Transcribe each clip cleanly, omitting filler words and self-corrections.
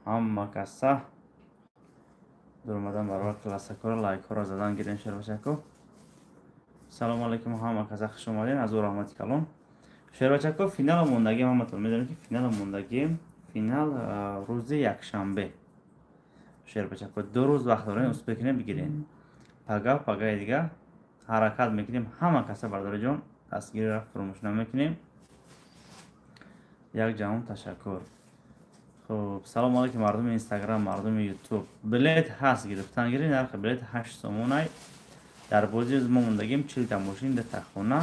Ҳама каса дуромадан баробар классакора лайкҳоро задан гирем, шербачако. Салому алайкум, ҳама каса хуш омадем, аз ӯ раҳмати калон. Шербачако, финала мондагим, ҳаматон медонем, ки финала мондагим, финал рӯзи якшанбе. Шербачако, 2 рӯз вақт дорем, успеть кунем, бигирем. Пага, пагаи дига ҳаракат мекунем, ҳама каса, бародариҷон, дастгириро фуромӯш намекунем. Як ҷаҳон ташаккур. Хуб, салому алайкум, мардуми Инстаграм, мардуми Ютуб. Билет ҳаст, гирифтан гири, нархи билет 8 сомонай. Дар бозии мо мондагим 40-та мошин, дута хона.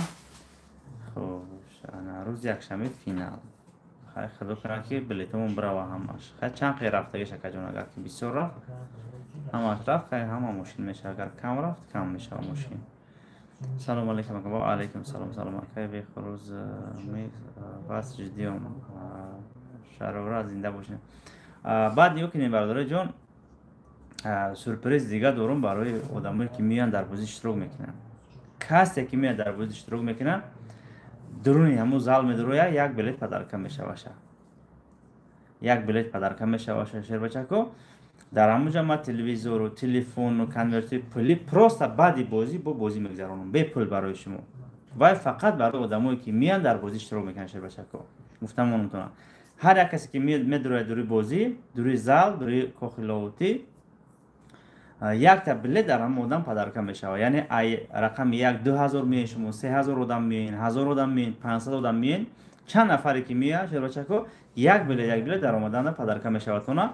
Хуб, рӯзи якшанбе финал. Хай, худо кунад, ки билетамон бирава ҳамаш. Хай, чанд қи рафтагиш, акаҷон? Агар ки бисёр рафт, ҳамаш рафт, хай, ҳама мошин мешава, агар кам рафт, кам мешава мошин. Салому алайкум, ака. Ва алайкум салом. Салом, акай Бехруз, мы вас ждём. Шарора, зинда бошед. Баъд нигоҳ кунем, бародарои ҷон, сюрприз дига дорум барои одамое, ки меоянд, дар бозӣ иштирок мекунанд. Касе ки меояд, дар бозӣ иштирок мекунанд, дуруни ҳамун зал медуроя, як билет подарка мешаваша, як билет подарка мешаваша. Шербачако, дар ҳамунҷа ма телевизору, телефону, конвертҳои пулӣ просто баъди бозӣ бо бозӣ мегузаронам бепул барои шумо. Вай фақат барои одамое, ки меянд, дар бозӣ иштирок мекунанд. Шербачако, гуфтам монумтона, ҳар як касе ки медурояд дуруи бозӣ, дуруи зал, дуруи Кохи Лоҳутӣ, якта билет дар ҳамон одам подарка мешавад. Яъне ай рақами як 2000 меен шумо, 3000 одам меен, 1000 одам меен, 500 одам меен, чанд нафаре ки меяд, шербачако, як билет, як билет дар омаданда подарка мешавадтона.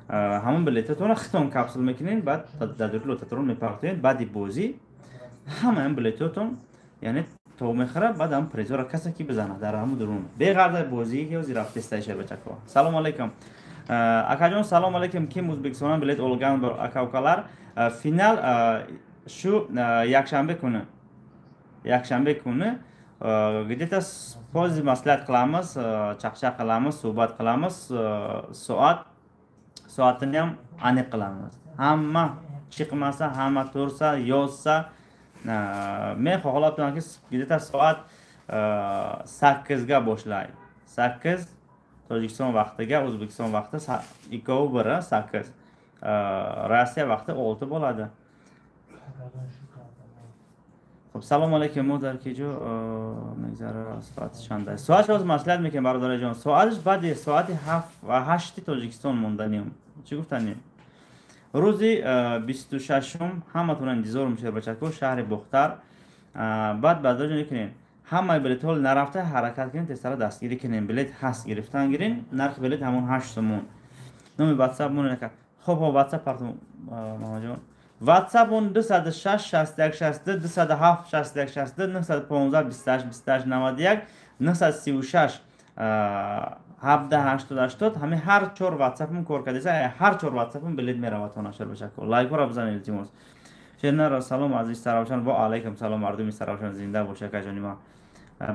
Ҳамон билетатонро хитон капсул мекунед, баъд дар дури лотатрон мепартоед. Баъди бозӣ ҳамаам билетотон, яъне, то мехӯрад, баъд ҳам призора касе ки бизанад дар ҳамун дурун беғарда бозӣ ки ҳозир рафтестай. Шербачако, салому алайкум, акаҷон. Салому алайкум. Ким Ӯзбекистонdan билет olgan, aka ukalar? Финал shu yakshanba kuni, yakshanba kuni где-то hozir maslahat qilamiz, chaqchaq qilamiz, suhbat qilamiz, soat soatini ham aniq qilamiz. Hamma chiqmasa, hamma tursa, yozsa, men xohlabmanki, где-то soat 8ga boshlay, 8 Tojikiston vaqtiga, O'zbekiston vaqti ikkovi bir, 8, Rossiya vaqti 6 bo'ladi. Хуб, салому алайкум. Мо дар киҷо мегзара? Соати чанда? Соатш ҳозир маслиҳат мекунем, бародараҷон. Соатш баъди соати 7 ва 8 Тоҷикистон монданем. Чӣ гуфтанем? Рӯзи 26-ум ҳаматона интизорум, шербачако, шаҳри Бохтар. Баъд, бародарҷон, мекунем, ҳамаи билетҳо нарафта, ҳаракат кунем, тезтара дастгирӣ кунем. Билет ҳаст, гирифтан гирин, нархи билет ҳамон 8 сомон. Номи ватсап мон. Хоб, ватсап партум, Мамаҷон. Ватсап он 206 61 62, 207 61 62, 915 28 28 91, 936 17 80 80. Ҳамин ҳар чор ватсапм кор кардеса, ҳар чор ватсапм билет меравад. Тонашар бошако, лайкҳоро бизанед, илтимос. Шернаро, салом, азиз Саравшан. Ва алайкум салом, мардуми Саравшан, зинда бош, акаҷони ма.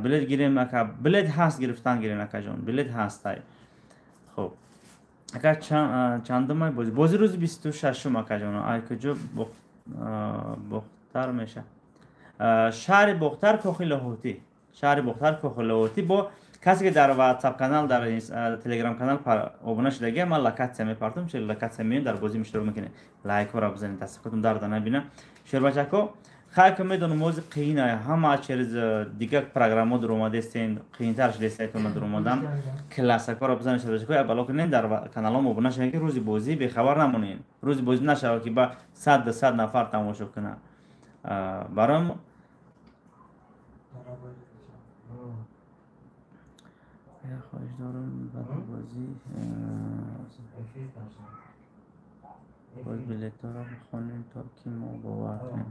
Билет гирем, ака, билет ҳаст, гирифтан гирем, акаҷон, билет ҳастай. Хуб, ака, чандумай бозӣ? Бозӣ рӯзи 26-ум, акаҷон. Ай куҷо Бохтар меша? Шаҳри Бохтар, Кохи Лоҳутӣ, шаҳри Бохтар, Кохи Лоҳутӣ. Бо касе ки дар ватсап канал, дар Телеграм канал обуна шудагия, ман локатсия мепартам, че локатсия меён, дар бозӣ иштирок мекунем. Лайкҳоро бизанед, тасдиқотон дарда набина. Шербачако, хайр, ки медонам, ози қиина, ҳама через дигар программо дуромадестен, қиинтар шудестайтона дуромадан. Классакҳоро бизанед, шербачако, як бало кунед, дар каналҳом обуна шавед, ки рӯзи бозӣ бехабар намонед. Рӯзи бозӣ нашавад, ки ба сад 200 нафар тамошо кунад. Барои хоҳиш дорам, баъди бозӣ боз билетҳоро бихонем, то ки мо бовар кунем.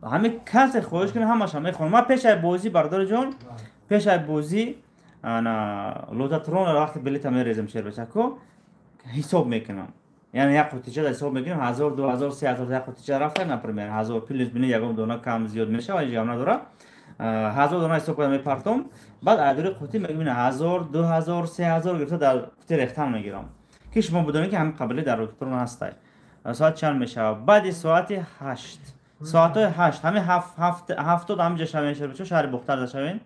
Ҳамин касе хоҳиш кунем, ҳамаша мехонам ман пешаи бозӣ, бародари ҷон. Пешаи бозӣ лотатрон вақте билета мерезем, шербачако, ҳисоб мекунам, яъне як қутичада ҳисоб мекунем: 1000, 2000, 3000. Як қутича рафта, например, 1000 плюс минус ягон дона кам зиёд мешавад, ҳеҷ гап надорад. 1000 дона ҳисоб карда мепартом, баъд айдори қутӣ мебина: 1000, 2000, 3000 гирифта, дар қутӣ рехтан мегирам, ки шумо бидонед, ки ҳамин қабили дар лотатрон ҳастай. Соат чанд мешавад? Баъди соати 8, соатҳои 8, ҳамин 70 ҳаминҷа шавен, шербачо, шаҳри Бохтарда шавен.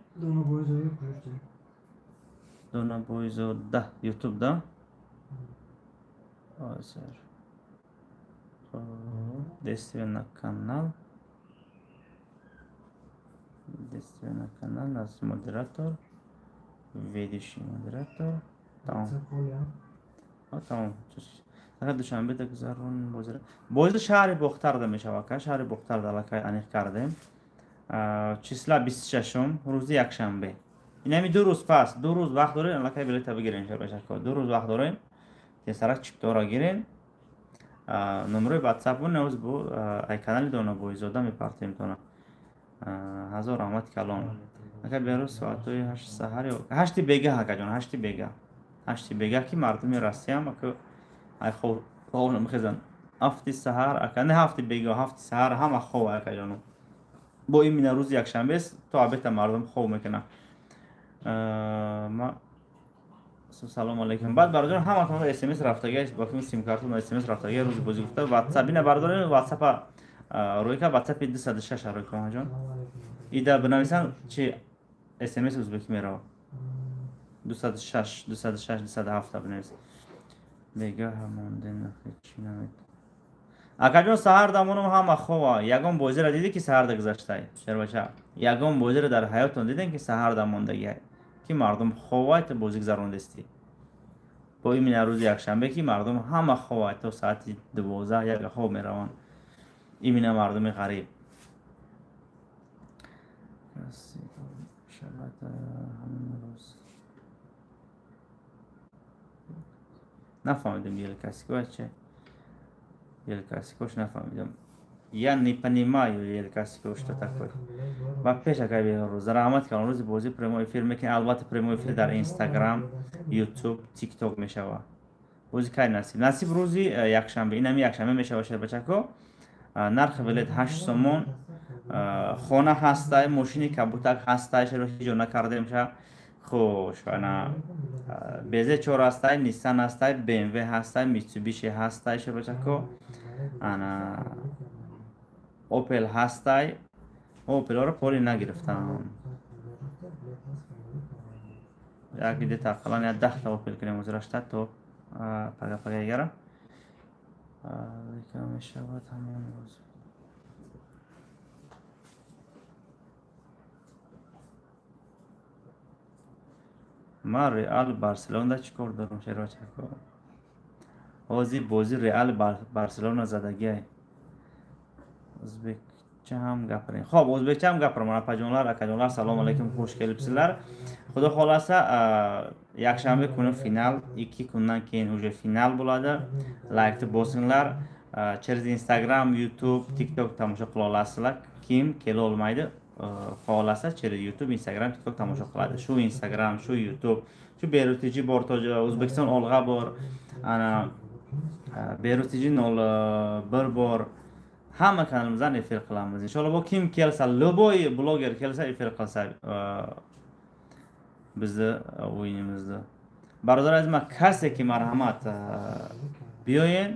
Донабойзода, Ютуб да. Ҳозир. Действие на канал. Действие на канал, нас модератор, ведущий модератор. Тамом. Тамом. Фақат Душанбе да гузарон бозира. Бозӣ шаҳри Бохтарда мешавад, ка шаҳри Бохтарда аллакай аниқ кардем. Числа 26-ум, рӯзи якшанбе. Инами 2 рӯз пас, 2 рӯз вақт дорем, аллакай билета бигирем, шабашако. 2 рӯз вақт дорем. Тезтарак чиптора гирем. Номерои WhatsApp нӯз бу ай канали Дона Бойзода мепартем тона. Ҳазор раҳмат калон. Ака берӯз соатҳои 8 саҳар ё 8 бегаҳ, акаҷон, 8 бегаҳ. 8 бегаҳ ки мардуми Россиям ака ай хоб намехезанд. 7 саҳар ака, не 7 бегаҳ, 7 саҳар ҳама хоб акаҷоно. Бо имина рӯзи якшанбест, то абета мардум хоб мекунанд. Ма салом алейкум. Баъд бародарон ҳаматон СМС рафтагӣ, бо ким сим-картон СМС рафтагӣ рӯзи бозӣ гуфта WhatsApp ина бародарон WhatsApp рӯй ка WhatsApp 206 рӯй кун ҷон. Ида бинависан чи СМС ӯзбекӣ мерава. 206 206 207 бинавис. Бегаҳ монден чӣ намед. Акаҷон саҳар дамонум ҳама хова. Ягон бозиро дидӣ ки саҳарда гузаштай? Шербача. Ягон бозиро дар ҳаётон дидем ки саҳарда мондагиай? Ки мардум ховай то бозӣ гузарондестӣ. Бо имина рӯзи якшанбе ки мардум ҳама ховай то соати 12 як хоб мераванд. Имина мардуми ғариб. Шабат ҳамин рӯз. Нафаҳмидам Ел Классико че? Ел Классикош нафаҳмидам. Я не понимаю Ел Классико что такое. Ва пеш акай Беҳрӯз раҳмат калон. Рӯзи бозӣ прямой эфир мекунем. Албатта прямой эфир дар Инстаграм, Ютуб, Тикток мешавад. Бозӣ кай насиб? Насиб рӯзи якшанбе. Инами якшанбе мешавад шербачако. Нархи билет 8 сомон. Хона ҳастай, мошини кабутак ҳастай, шеро ҳиҷо накардем ша. Хуш, ана БЗ4 ҳастай, Nissan ҳастай, BMW ҳастай, Mitsubishi ҳастай шербачако. Ана Opel ҳастай. Opel-ро поли нагирифтам. Як дида ақаллан як 10 та Opel кунем озрашта то пага-пага ягара. Лекин мешавад ҳамон рӯз. Ман Реал Барселона чӣ кор дорам шербачако? Ҳозир бозӣ Реал Барселона задагиай. O'zbekcha ham gapiring. Xo'p, o'zbekcha ham gapiraman. Opajonlar, akajonlar, assalomu alaykum, xush kelibsizlar. Xudo xolasa, yakshanba kuni final, 2 kundan keyin уже final bo'ladi. Like-ni bosinglar. Через Instagram, YouTube, TikTok tomosha qila olasizlar. Kim kela olmaydi, xohlasa через YouTube, Instagram, TikTok tomosha qiladi. Shu Instagram, shu YouTube, shu Behruz TG bor, O'zbekiston olg'a bor. Ana Behruz TG 01 bor. Hamma kanalimizdan efir qilamiz. Inshaalloh bu kim kelsa, любой bloger kelsa efir qilsa bizni o'yinimizni. Barodar azizman, kase ki marhamat biyoyin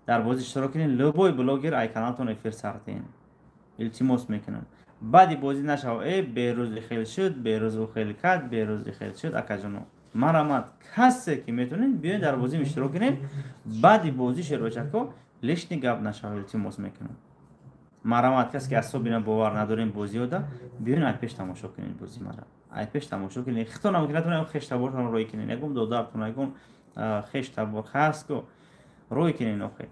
дар бозӣ иштирок кунед, любой блогер ай каналтон эфир сартин. Илтимос мекунам. Баъди бозӣ нашав, Беҳрӯз хел шуд, Беҳрӯз хел кард, Беҳрӯз хел шуд, акаҷоно. Марҳамат, касе ки метавонед биёед дар бозӣ иштирок кунед, баъди бозӣ шербачако лишний гап нашав, илтимос мекунам. Марҳамат, касе ки асобина бовар надорем бозиёда, биёед ай пеш тамошо кунед бози мара. Ай пеш тамошо кунед. Хитон ам натонем хештабортон рой кунед. Ягон додартон, ягон хештабор ҳаст ку рой кунед охе.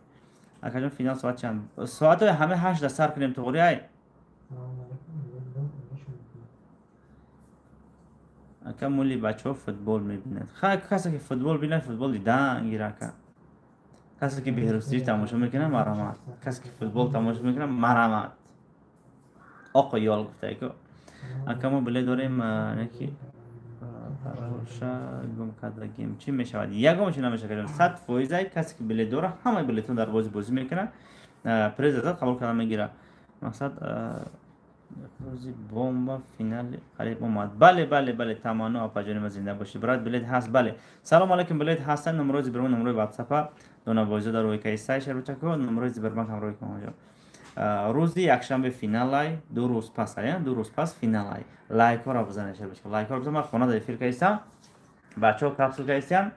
Акаҷон финал соат чанд? Соатҳои ҳама 8 да сар кунем тоғри ай. Ака мули бачаҳо футбол мебинад. Хай касе ки футбол бинад, футбол дидан гир ака. Касе ки Беҳрӯз тамошо мекунад, марҳамат. Касе ки футбол тамошо мекунад, марҳамат. Оқо ёл гуфтайку. Ака мо билет дорем, неки пароша гум кардагим. Чӣ мешавад? Ягон чӣ намешавад. 100% касе ки билет дорад, ҳамаи билетон дар бозӣ бозӣ мекунад, приз азад қабул карда мегирад. Мақсад рӯзи бомба финали қариб омад. Бале, бале, бале, таманно апаҷони ма зинда бошӣ. Брат, билет ҳаст, бале. Салом алейкум, билет ҳастан, номрои Сбербанк, номрои WhatsApp, Дона Бойзода рӯи кайсай шербачако, номрои Сбербанк ҳам рӯи кун. Рӯзи якшанбе финалай, 2 рӯз пас ай, 2 рӯз пас финалай. Лайкҳоро бизанед шербачако, лайкҳоро бизанед. Ман хона дар эфир кайсам, бачаҳо капсул кайсам.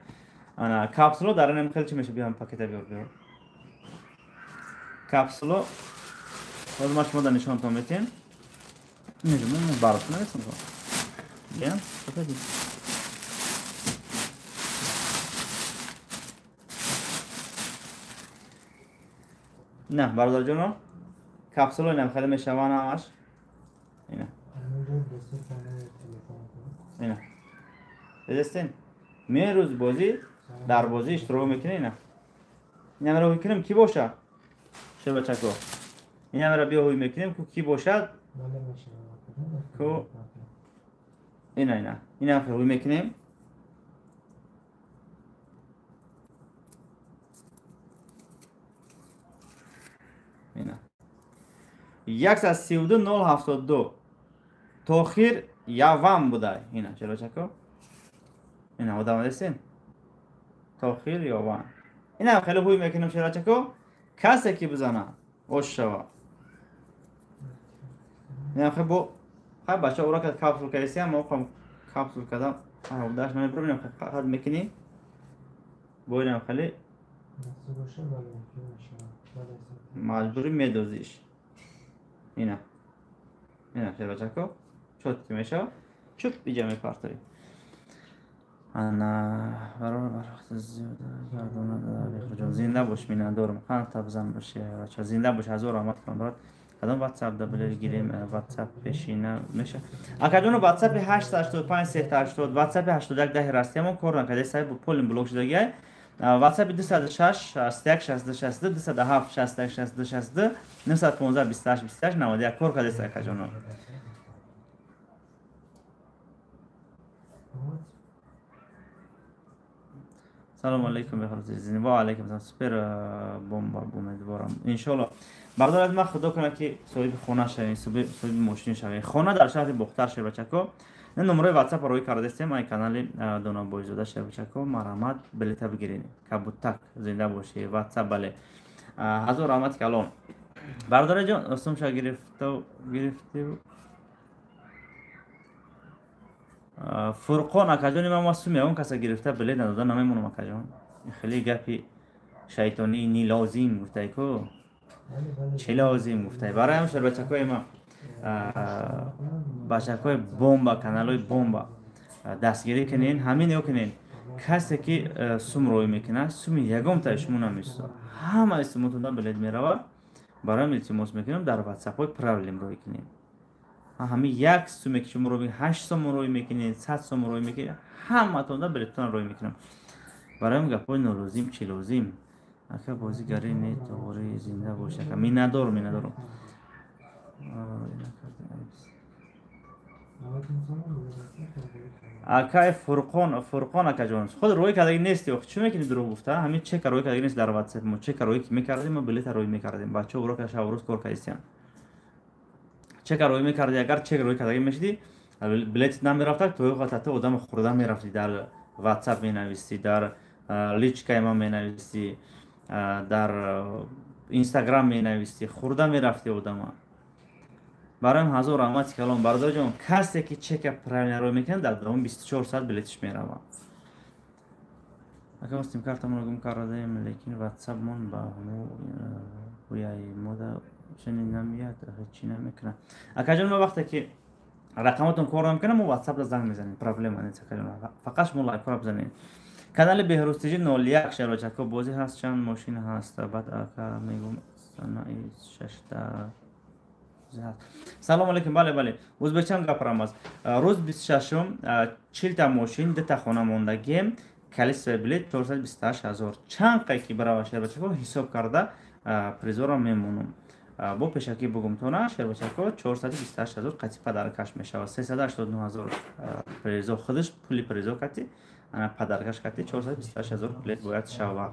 Ана капсула дар инам хеле чӣ меша, биям пакета биёр, биёр. Капсула ҳозир ман шумо дар нишонтон метиҳем. Инҷо мо барф намесам. Биям, пакети. Не, бародарҷоно, капсула инам хеле мешаванд ҳамаш. Ина. Ина. Дидестен? Мерӯз бозӣ дар бозӣ иштирок мекунем ина. Инамро ҳуй кунем ки боша? Шербачако. Инамро биё ҳуй мекунем ку ки бошад? Ку ина ина. Инамро ҳуй мекунем. Ина. 132 072 Тохир Яван будай. Ина шербачако. Ина одам дестен? Тохир Яван. Ина хеле ҳуй мекунем шербачако. Касе ки бизана, ош шава. Ина хеле бо хай бача ура кад капсул кардисиам, мо хам капсул кардам. Даш намебарам, ина хад мекунӣ. Бо ина хеле маҷбурӣ медозиш. Ина. Ина шербачако. Чот ки мешава. Чуп иҷа мепартоӣ. Ана барор барвақт зиёда гардона бехуҷон. Зинда бош, миннатдорам. Қанд табзан боши, бача. Зинда бош, ҳазор раҳмат кунам барот. Кадом WhatsApp да билер гирем, WhatsApp пешина меша. Акаҷоно WhatsApp 885 380, WhatsApp 81 10 растиямон кор накарда, сайб полин блок шудагиай. WhatsApp 206 61 62 62 207 61 62 62 915 28 28 91 кор карда акаҷоно. Салом алейкум бехрӯз. Ва алейкум салом. Супер бомба, умедворам. Иншоалло. Бародар аз ман худо кунад ки соҳиби хона шавем, соҳиби мошин шавем. Хона дар шаҳри Бохтар Шербачако. Ин номерои WhatsApp рӯй кардастем ай канали Донабойзода Шербачако. Марҳамат билета бигиред. Кабутак зинда бошӣ. WhatsApp бале. Ҳазор раҳмат калом. Бародари ҷон, сумша гирифтив. Фурқон акаҷони ман ма суми он каса гирифта билет надода намемонам акаҷон. Хеле гапи шайтонӣ нилозим гуфтай ку. Чӣ лозим гуфтай. Барои ҳам шербачакои ма бачакои бомба, каналҳои бомба дастгирӣ кунен, ҳамин ё кунен. Касе ки сум рӯй мекунад, суми ягонтаи шумо намесӯзад. Ҳамаи сумутонда билет меравад. Барои илтимос мекунам дар ватсапҳои проблем рӯй кунем. Ҳамин як суме ки шумо рӯй 8 сом рӯй мекунед, 100 сом рӯй мекунед, ҳаматонда билетон рӯй мекунам. Барои гапҳои нолозим чӣ лозим? Ака бозигари не тоғри зинда бош ака. Миннатдор, миннатдорам. Акай Фурқон, Фурқон акаҷон, худ рӯй кардаги нести, ох чӣ мекунӣ дурӯғ гуфта? Ҳамин чека рӯй кардаги нест дар WhatsApp мо. Чека рӯй ки мекардем, мо билета рӯй мекардем. Бачаҳо урока шаб рӯз кор кардистиям. Чека рӯй мекардӣ, агар чек рӯй кардаги мешидӣ, билетит намерафта, то хатата одам хӯрда мерафтӣ, дар WhatsApp менависӣ, дар личкаи ман менависӣ, дар Instagram менависӣ, хӯрда мерафтӣ одама. Барои ҳазор раҳмати калом. Бародарҷон, касе ки чека правильно рӯй мекунад, дар давоми 24 соат билетиш меравад. Ака мо симкартамонро гум кардаем, лекин WhatsApp-мон ба ҳамо ҳуяи мода чунин намеяд, чӣ намекунад. Акаҷон, ма вақте ки рақамотон кор намекунам, мо WhatsApp-да занг мезанем. Проблема нест, акаҷон. Фақат шумо лайкҳоро бизанед. Канали Беҳрӯз ТЖ 01 Шербачако бозӣ ҳаст, чанд мошин ҳаст. Баъд ака мегӯм санаи шашта. Салом алейкум. Бале, бале. Ӯзбекчам гапирам аст. Рӯз 26-ум 40 та мошин, 2 та хона мондагием. Количество билет 428 ҳазор. Чанд қай ки барава Шербачако ҳисоб карда призора мемонам. Бо пешакӣ бугум тона Шербачако 428 ҳазор қати падаркаш мешавад. 389 ҳазор призо худаш пули призо қати, ана падаркаш қати 428 ҳазор билет бояд шавад.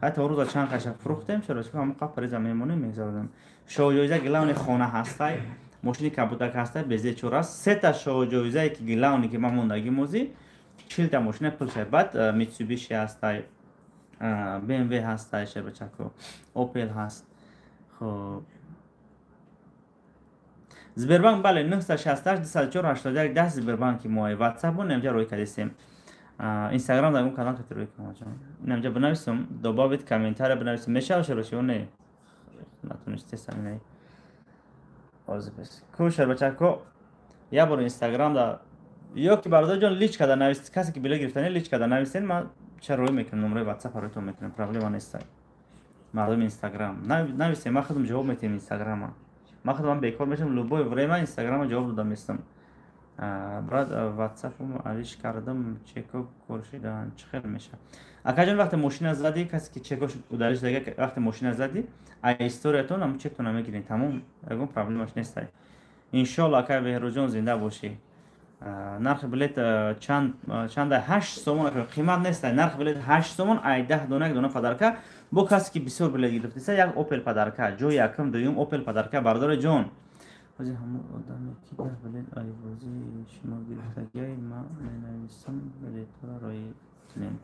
Ҳатто рӯза чанд қайша фурӯхтем, Шербачако ҳамон қаб приза мемонем, мегзаронем. Шоҳҷоиза главни хона ҳастай, мошини кабутак ҳастай, безе чор аст. Се та шоҳҷоизае ки главни ки ман мондагӣ мозӣ, 40 та мошина пул шай. Баъд Mitsubishi ҳастай, BMW ҳастай, Шербачако, Opel ҳаст. Хоб. Сбербанк бале 968 204 81 10 Сбербанки мои. WhatsApp-он инҷа рӯй кардистем. Инстаграм дар канал категория кунам ҷон. Инамҷа бинависам, добавить комментария бинависам. Мешава шербача не? Натунистесам инаи. Ҳозир бес. Ку шербачако, як бор Инстаграм да ё ки бародар ҷон личка да навис, касе ки билет гирифтани личка да нависен, ман ча рӯй мекунам, номраи WhatsApp рӯйтон мекунам, проблема нест. Мардуми Инстаграм нависем, ман худам ҷавоб метиҳам Инстаграма. Ман худам бекор мешавам, любое время Инстаграма ҷавоб дода местам. Брат, ватсапам алиш кардам, чеко кор шидан, чӣ хел мешавад? Акаҷон, вақте мошина задӣ, касе ки чекош удалиш дага, вақте мошина задӣ, а историятон ам чектона мегирем, тамом, ягон проблемаш нест. Иншоалло, акай Беҳрӯзҷон, зинда бошӣ. Нархи билет чанд? Чанда? 8 сомон, қимат нест. Нархи билет 8 сомон, ай 10 дона як дона подарка. Бо касе ки бисёр билет гирифтиса, як Опел подарка, ҷои якум, дуюм Опел подарка. Бародари ҷон, ҳозир ҳамон одаме ки 10 билет айбозии шумо гирифтагиай, ман менависам, билетҳоро роӣ кунем.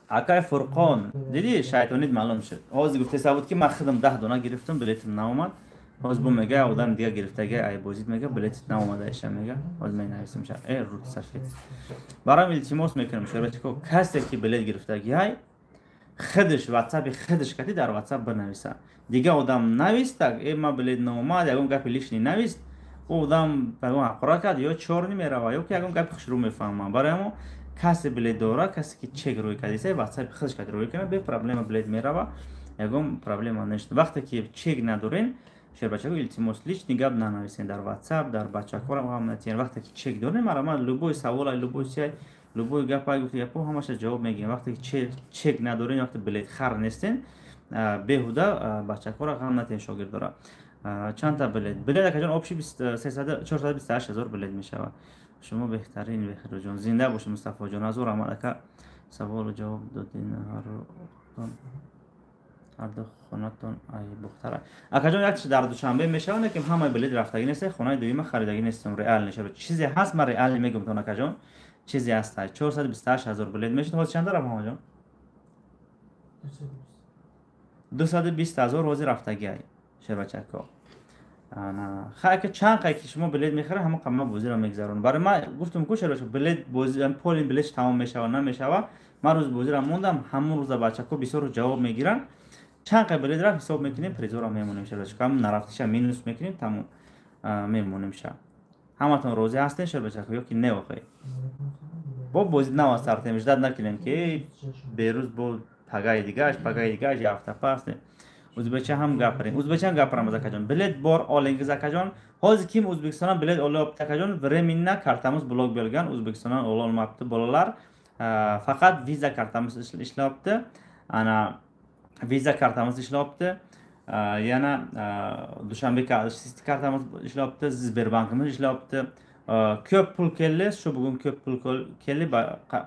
Акай Фурқон, дидӣ, шайтонит маълум шуд. Ҳозир гуфтеса буд, ки ман худам 10 дона гирифтам, билетам наомад. Ҳозир бо мега, одам дига гирифтага айбозит, мега, билетит наомада иша, мега, ҳозир менависам ша. Э, руд сафед. Барам илтимос мекунам, шербачако, касе ки билет гирифтагиай, худаш ватсапи худаш кати дар ватсап бинависа. Дига одам навистак, э, ма билет наомад, ягон гапи лишний навист, ӯ одам ягон ҳақора кард, ё чорни мерава, ё ки ягон гапи хушрӯ мефаҳмам. Барои ҳамо касе билет дора, касе ки чек рӯй кардиса, ватсапи худаш кати рӯй кунад, бе проблема билет мерава, ягон проблема нест. Вақте ки чек надорен, шербачако, илтимос, личный гап нанависен дар ватсап, дар бачакорам ғам натиҳен. Вақте ки чек дорем, марама любой савола, любой чиай, любой гапа, гуфти гапо, ҳамаша ҷавоб мегирем. Вақте ки чек надорен, вақте билетхар нестен, беҳуда бачакора ғам натиҳен, шогирдора. Чандта билет? Билет, акаҷон, общий 428 000 билет мешавад. Шумо беҳтарин, Беҳрӯҷон, зинда бошед. Мустафоҷон, ҳазор раҳмат, ака, саволу ҷавоб додин. Ҳарду хонатон ай Бухтара, акаҷон, як чи дар Душанбе мешавад, лекин ҳамаи билет рафтагӣ нест, хонаи дуюма харидагӣ нестам. Реал нешавад, чизе ҳаст, ман реал мегӯмтон, акаҷон, чизе ҳаст. 428 000 билет мешуд. Ҳозир чанд дорам, ҳамаҷон? 220 000 ҳозир рафтагиай, шербачако. Ха, чанд қай ки шумо билет мехаред, ҳамон қама бозиро мегзаронам. Барои ман гуфтум ку, шербача, билет бози поли билетш тамом мешава, намешава, ман рӯзи бозиро мондам, ҳамон рӯза бачако бисёр ҷавоб мегиранд. Чанд қай билет рафт, ҳисоб мекунем, призора мемонем, шербачако, ҳамон нарафтиша минус мекунем, тамом, мемонем ша. Ҳаматон розӣ ҳастен, шербачако, ё ки не? Охе, бо бози нав сартем, ждать накунем, ки берӯз бо пагаи дигааш, пагаи дигааш, як ҳафта пас. Ӯзбекча ҳам гапирем, ӯзбекча ҳам гапирам, акаҷон. Билет бор оленгиз, акаҷон. Ҳозир ким O'zbekistondan билет olyapti, akajon? Временно kartamiz blok bo'lgan, O'zbekistondan ololmabdi bolalar, faqat Visa kartamiz ishlayapti. Ana Visa kartamiz ishlayapti, yana Dushanbe kartamiz ishlayapti, Sberbankimiz ishlayapti. Ko'p pul keldi shu bugun, ko'p pul keldi,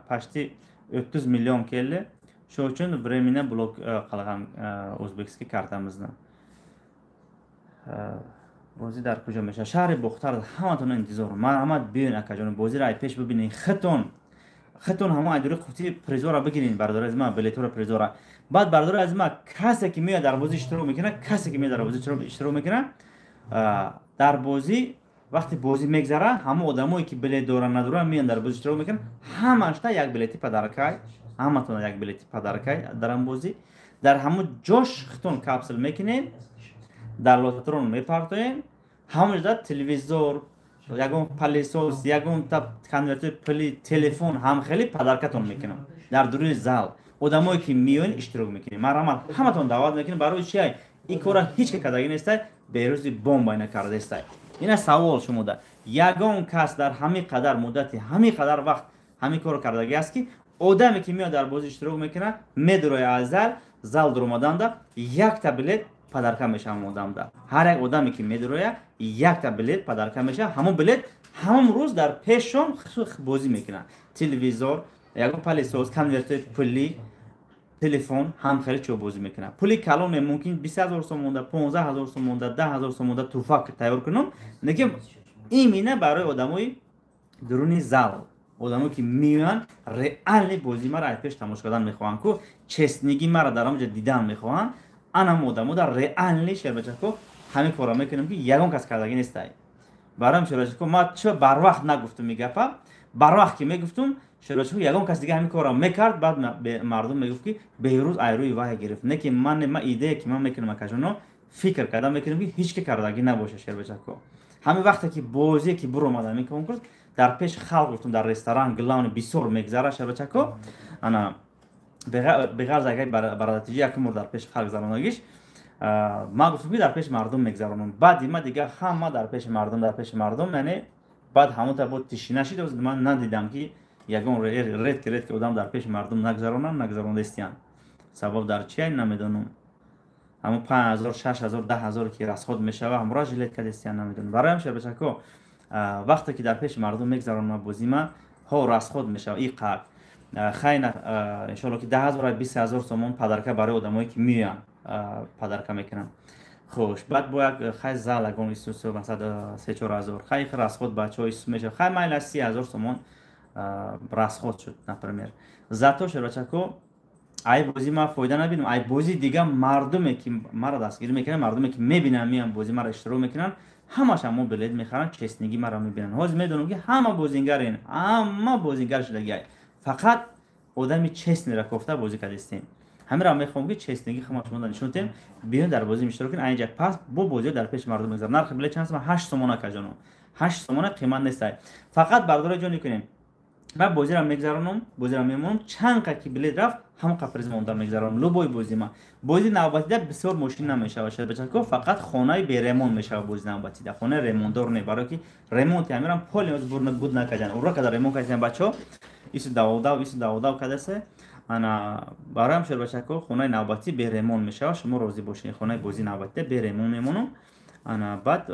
почти 30 million keldi. Shu uchun временно blok qilgan узбекский kartamizni. Бозӣ дар куҷо мешавад? Шаҳри Бохтар. Ҳаматон интизор, марҳамат, биён, акаҷон, бозиро ай пеш бибинед хитон, хитон ҳамон айдури қути призора бигирин, бародари азиз ман, билетора, призора. Баъд, бародари азиз ман, касе ки меояд, дар бозӣ иштирок мекунад, касе ки меояд, дар бозӣ иштирок мекунад, дар бозӣ, вақте бозӣ мегзара, ҳамон одамое ки билет доранд, надоранд, меоянд, дар бозӣ иштирок мекунанд, ҳамашта як билети подаркай, ҳаматон як билети подаркай. Дар ҳам бозӣ, дар ҳамон ҷош хитон капсул мекунем, дар лототрон мепартоем, ҳамон телевизор, ягон пылесос, ягон конвертои пули, телефон, ҳам хеле подаркатон мекунам. Дар дуруни зал одамое ки меоен, иштирок мекунем, марҳамат, ҳаматон даъват мекунем. Барои чи? Ин кора ҳеч ка кардагӣ нестай, берӯзи бомба ина кардаестай. Ина савол шумода: ягон кас дар ҳамин қадар муддати, ҳамин қадар вақт ҳамин корро кардагӣ аст, ки одаме ки меояд, дар бозӣ иштирок мекунад, медурояд аз зал, зал дуромаданда якта билет подарка мешавам одамда? Ҳар як одаме ки медурояд, якта билет подарка мешавад. Ҳамон билет ҳамон рӯз дар пешон бозӣ мекунад: телевизор, ягон пылесос, конвертои пулӣ, телефон, ҳам хеле чио бозӣ мекунад. Пули калоне мумкин 20 000 сом монда, 15 000 сом монда, 10 000 сом монда туҳфа тайёр кунам, лекин имина барои одамои дуруни зал, одамое ки меоянд, реальный бозии мара аз пеш тамошо кардан мехоҳанд ку, честныйги мара дар ҳамонҷо дидан мехоҳанд, анам одамо дар реальный, шербачако, ҳамин корро мекунем, ки ягон кас кардагӣ нестай. Барои шербачако, ма чӣ барвақт нагуфтум и гапа? Барвақт ки мегуфтум, шербачако, ягон кас дига ҳамин корро мекард, баъд мардум мегуфт, ки Беҳрӯз айрӯи ваҳй гирифт. Не ки ман идея ки ман мекунам, акаҷоно, фикр карда мекунем, ки ҳеч ки кардагӣ набошад, шербачако. Ҳамин вақте ки бозие ки буромад, ҳамин конкурс, дар пеши халқ гуфтум, дар ресторан главный бисёр мегзара, шербачако. Ана беғарз агар барадатиҷи якум бор дар пеши халқ гузаронагиш, ман гуфтум, ки дар пеши мардум мегзаронам. Баъди ма дига ҳама дар пеши мардум, дар пеши мардум, яъне баъд ҳамон бо тишина шид. Ман надидам, ки ягон редки редки одам дар пеши мардум нагзаронанд, нагзарондастиянд. Сабаб дар чия, намедонам. Ҳамон 5000, 6000, 10 000 ки расход мешава, ҳамроҳ жилет кадестиян, намедонам. Бароям, шербачако, вақте ки дар пеши мардум мегзаронам бозима, ҳо, расход мешава и қак хайна, иншоалло, ки 10 000, 20 000 сомон подарка барои одамое ки меоянд подарка мекунам. Хуш, баъд бо як хай зал ягон исусу, масалан, 3-4 ҳазор, хай, расход бачаҳо исус мешава, хай, майла, 30 000 сомон расход шуд, например. Зато, шербачако, ай бозӣ ман фоида набинам, ай бозӣ дига мардуме ки маро дастгирӣ мекунанд, мардуме ки мебинанд, меянд, бозӣ маро иштирок мекунанд, ҳамаш ҳамо билет мехаранд, честнигӣ маро мебинанд. Ҳозир медонам, ки ҳама бозингарен, ҳама бозингар шудагиай, фақат одами честныйра кофта бозӣ кардистем. Ҳаминро мехоҳам, ки честнигӣ хама шумо нишон диҳем. Биён, дар бозӣ иштирок кунед. Айнҷа пас бо бозиҳо дар пеши мардум мегзарад. Нархи билет чанд сомон? 8 сомона, каҷоно, 8 сомона, қимат нестай. Фақат бардори ҷони кунем, ман бозиро мегзаронам, бозиро мемонам, чанд қа ки билет рафт, ҳамон қа приз монда мегзаронам. Любой бози ма, бози навбатида бисёр мошин намешава, шербачако, фақат хонаи беремонт мешава. Бози навбатида хонаи ремонтдор не, барое ки ремонти ҳамирам поли буд накарданд, ура када ремонт карданд бачаҳо, ису даводав, ису даводав кадасе. Ана бароям, шербачако, хонаи навбатӣ беремонт мешава, шумо розӣ бошед. Хонаи бози навбатида беремонт мемонам. Ана баъд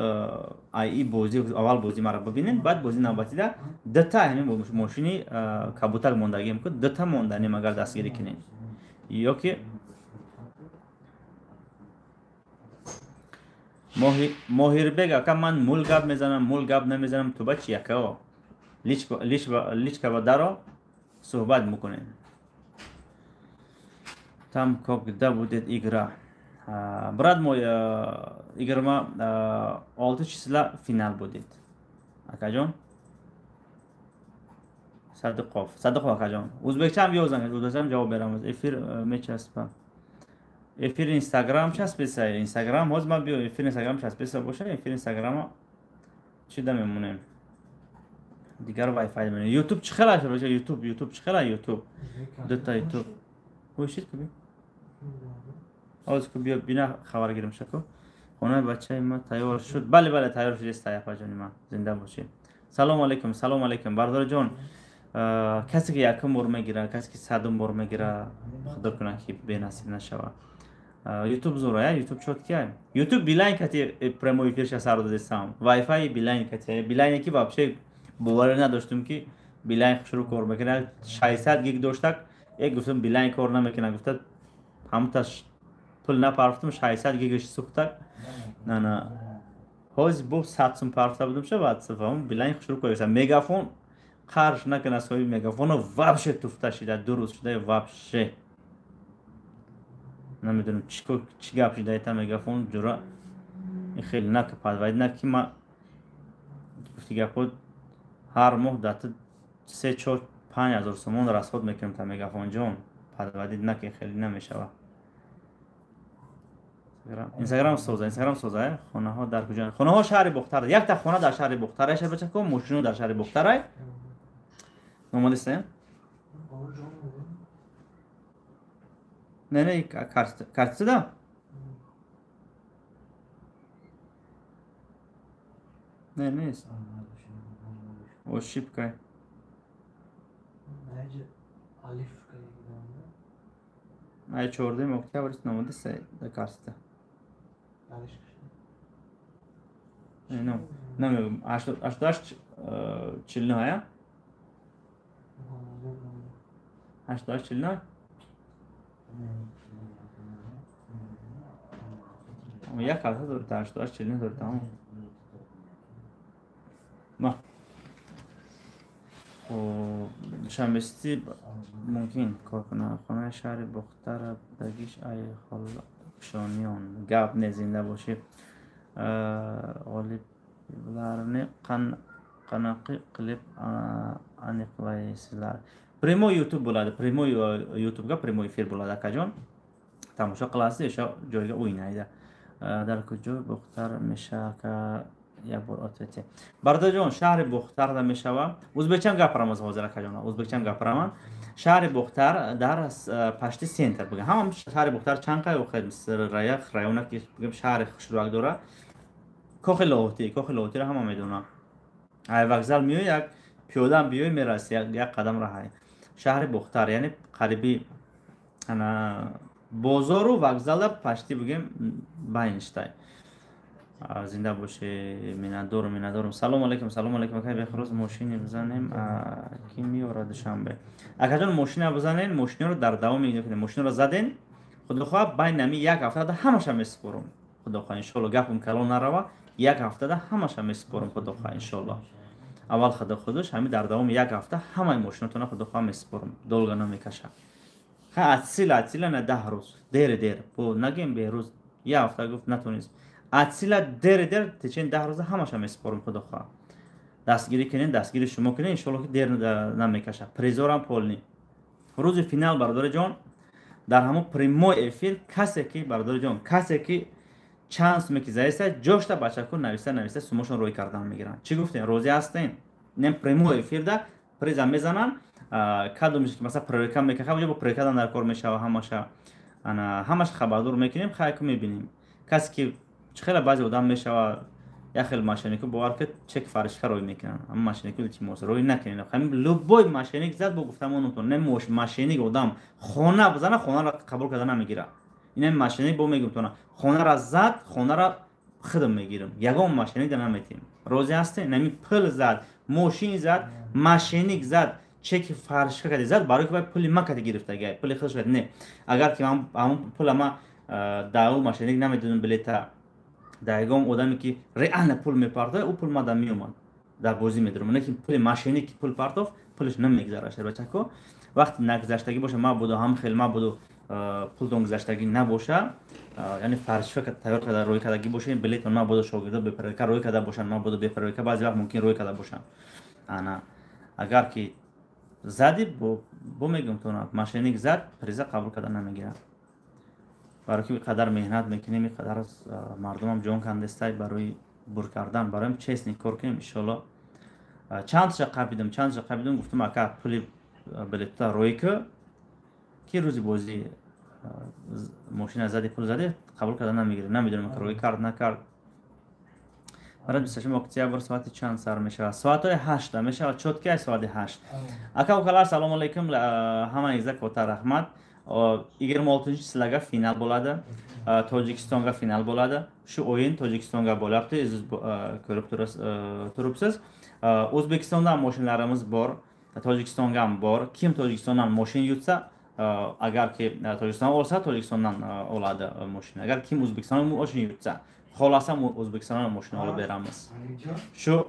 ай бозӣ, аввал бозӣ маро бибинед, баъд бози навбатида дута ҳамин мошини кабутак мондагием ку, дута монданем, агар дастгирӣ кунед ё ки Моҳирбек ака, ман мул гап мезанам, мул гап намезанам, ту ба чи якао личка ба даро суҳбат мекунем. Там когда будет игра, брат мой? 26 числа финал будет, акаҷон. Садиқов, Садиқов акаҷон, ӯзбекчаам ёзан, ӯзбекчаам ҷавоб берам. Эфир мечаспа, эфир Инстаграм часпеса, Инстаграм ҳозир ман биё, эфир Инстаграм часпеса боша, эфир Инстаграма чида мемонем, дигар вайфай мемонем. Ютуб чӣ хела боша? Ютуб, Ютуб чӣ хела? Ютуб дута Ютуб ҳошид ку, ҳозир ку, биё, бина, хабар гирем шаку. Хонаи бачаи ма тайёр шуд? Бале, бале, тайёр шудест, апаҷони ман, зинда бошед. Салому алайкум, салому алайкум, бардорҷон. Касе ки якум бор мегира, касе ки садум бор мегира, худо кунад, ки бенасиб нашава. Ютуб зура, Ютуб чёткий. Ютуб Билайн кати прямой эфирша сар додестам, вайфай Билайн кати, Билайне ки вообще боварӣ надоштум, ки Билайн шурӯъ кор мекунад. 600 гиг доштак, як гуфтам, Билайн кор намекунад, гуфта, ҳамташ пул напарфтум, 600 гигаш сӯхтак. Ана ҳозир бо 100 сум парфта будум ша, баъд Билайн шурӯъ кор. Мегафон қарш накунад, соҳиби мегафоно вообще туфта шида, 2 рӯз шуда, вообще намедонам чӣ гап шида. Та мегафон ҷура хеле накапад вай на ки ма гуфти гапҳо, ҳар моҳ дата 3, 4, 5 ҳазор сомон расход мекунем. Та мегафонҷон, подводить наки, хеле намешава. Инстаграм соза, Инстаграм соза. Хонаҳо дар куҷо? Хонаҳо шаҳри Бохтар, якта хона дар шаҳри Бохтарай, шабачако, мошино дар шаҳри Бохтарай. Омадиста? Не, не, картида не, нест, ошибка. Ай 14 октябр номадиста да картида. Намегум, 88 49, ая 88 49. Як карта дорад, 88 49 дорад. Тамом. Ма хоб, душанбести мумкин кор кунам. Хонаи шаҳри Бохтара дагиш ай холшониён гап не, зинда бошӣ. Ғолибларни Qanaqa qilib aniqlaysizlar? Прямой YouTube bo'ladi. Прямой YouTubega прямой эфир bo'ladi, akajon. Tomosha qilasiz, o'sha joyga o'ynaydi. Дар куҷо Бухтар меша, ака, як бор ответьте. Бародарҷон, шаҳри Бухтарда мешава. O'zbekcham gapiramiz hozir, akajon. O'zbekcham gapiraman. Шаҳри Бухтар дар пашти центр бугам. Ҳама шаҳри Бухтар чанд қай раяқ района ки бугам, шаҳри хушрӯак дора. Кохи Лоҳутӣ, Кохи Лоҳутиро ҳама медонам. Ай вокзал меои, як пиёдаам биёй, мераси, як қадам раҳай. Шаҳри Бухтар, яъне қариби ана бозору вокзала пашти бугем байништай. Зинда бошӣ, миннатдорум, миннатдорум. Салому алайкум, салому алайкум, акай Бехрӯз, мошине бизанем, ки меорад Душанбе? Акаҷон, мошина бизанен, мошинаро дар давоми мошинаро заден, худохоҳ, байни ами як ҳафтада ҳамаша месупорум, худохоҳ, иншолло. Гапам калон нарава, як ҳафтада ҳамаша месупорум, худохоҳ, иншолло. Аввал худо худаш ҳами дар давоми як ҳафта ҳамаи мошинатона, худохоҳ, месупорум, долго намекаша. Ха, от силы, от силы на 10 рӯз, дери дер бо нагем, беҳрӯз як ҳафта гуфт натонист, от силы дери дер течени 10 рӯза ҳамаша месупорум, худохоҳ. Дастгирӣ кунен, дастгири шумо кунен, иншолло, ки дер намекаша. Призорам полный. Рӯзи финал, бародари ҷон, дар ҳамон прямой эфир касе ки, бародари ҷон, касе ки чанд суме ки заиста, ҷошта бачаку нависта нависта сумошон рӯй кардан мегиранд. Чӣ гуфтем, розӣ ҳастен? Не, прямой эфирда приза мезананд. Кадомиш ки масалан проверка мекунад, бо проверка дар кор мешава. Ҳамаша ана ҳамаша хабардор мекунем. Хайку мебинем, касе ки чӣ хеле баъзе одам мешава, як хел мошеннику, бовар ки чек фаришка рӯй мекунанд. Ама мошеннику, илтимос, рӯй накунед. Ҳамин любой мошенник зад, бо гуфтамонутон, не, мошенник одам хона бизана, хонаро қабул карда намегирад. Ина мошенник, бо мегумтона, хонара зад, хонара худам мегирам, ягон мошенник да наметиҳем. Розӣ ҳастем? Нами пул зад, мошин зад, мошенник зад, чеки фаршка кади зад, барои ки вай пули ма кади гирифтага, пули худаш кади не. Агар ки ҳамон пула ма дар ӯ мошенник намедонам, билета дар ягон одаме ки реально пул мепартояд, ӯ пул мада меомад, дар бозӣ медурам. Лекин пули мошенник ки пул партофт, пулаш намегзарад. Шербачако, вақти нагузаштагӣ боша, мабодо ҳам хел, мабодо пултон гузаштагӣ набоша, яъне фаршка тайёр карда рӯй кардагӣ боша, билетон мабодо шогирдо бе проверка рӯй карда бошанд, мабодо бе проверка баъзе вақт мумкин рӯй карда бошанд. Ана агар ки зади, бо мегӯм тона, мошенник зад, приза қабул карда намегирад, барои ки қадар меҳнат мекунем, қадар мардумам ҷон кандестай барои бур кардан, барои честный кор кунем, иншолло. Чандша қабидам, чандша қабидам, гуфтам: «Ака, пули билетта рӯй ку, ки рӯзи бозӣ мошина зади, пул зади, қабул карда намегирад». Намедонам, рӯй кард, накард. Барои 28 октябр соати чанд сар мешавад? Соатҳои 8-да мешавад, чётко соати 8. Ака укалар, салому алайкум, ҳамаингизга катта раҳмат. 26-сиlaga финал bo'ladi, Tojikistonga final bo'ladi. Shu o'yin Tojikistonga bo'lyapti, ko'rib turibsiz. O'zbekistondan moshinlarimiz bor, Tojikistonga ham bor. Kim Tojikistondan moshin yutsa, agarki Tojikiston olsa, Tojikistondan oladi moshina. Agar kim O'zbekistondan moshin yutsa, xohlasa, O'zbekistondan moshina olib beramiz. Shu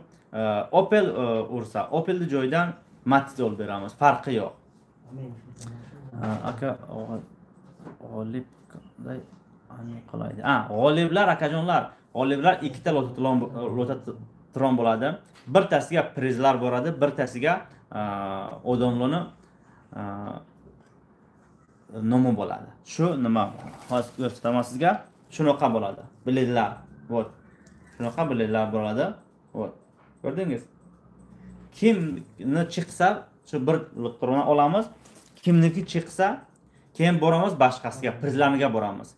Opel ursa, Opelni joyidan Matiz olib beramiz, farqi yo'q. Aka, g'olib qanday aniqlaydi? A, g'oliblar, akajonlar, g'oliblar ikkita lototron bo'ladi. Birtasiga prizlar boradi, birtasiga odamlarni nomi bo'ladi. Shu nima, hozir ko'rsataman sizga. Shunaqa bo'ladi biletlar, вот shunaqa biletlar bo'ladi. Вот, ko'rdingiz, kimni chiqsa, shu bir lototron olamiz. Kimniki chiqsa, keyin boramiz boshqasiga, prizlarniga boramiz.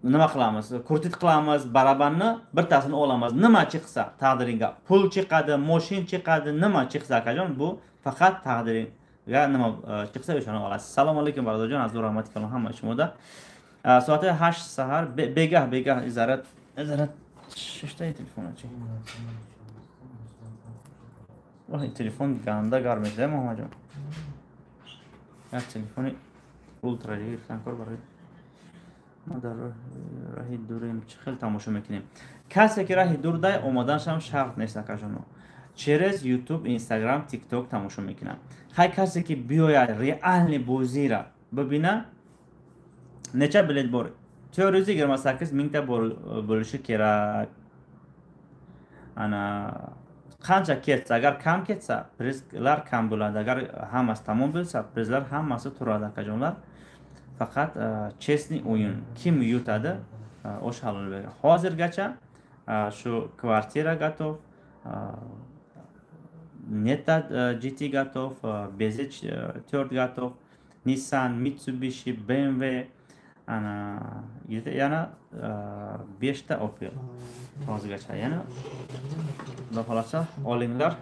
Nima qilamiz? Крутить qilamiz barabanni, birtasini olamiz. Nima chiqsa, taqdiringga pul chiqadi, moshin chiqadi, nima chiqsa, akajon, bu faqat taqdiringga nima chiqsa, o'shani olasiz. Assalomu alaykum, barodarjon, azur rahmat kalom hamma shumoda. Soati 8 sahar, begah begah izarat izarat shishta telefonachi. Voy, telefon ganda garm edi, Muhammadjon. Як телефони ултра гирифтан кор. Барои мо дар раҳи дурем, чӣ хел тамошо мекунем? Касе ки раҳи дур дай, омаданашам шарт нест, акажоно. Через Ютуб, Инстаграм, Тикток тамошо мекунам. Хай, касе ки биёяд, реальный бозира бибина. Неча билет бор? 428 миңта bo'lishi kerak. Ana Qancha ketsa, agar kam ketsa, prizlar kam bo'ladi. Agar hammasi tamom bo'lsa, prizlar hammasi turadi, akajonlar. Faqat честный o'yin. Kim yutadi, o'sha halol beradi. Hozirgacha shu kvartira готов, Neta GT готов, BZ4 готов, Nissan, Mitsubishi, BMW, ana yana 5 ta Opel hozirgacha. Yana, xudo xohlasa, olinglar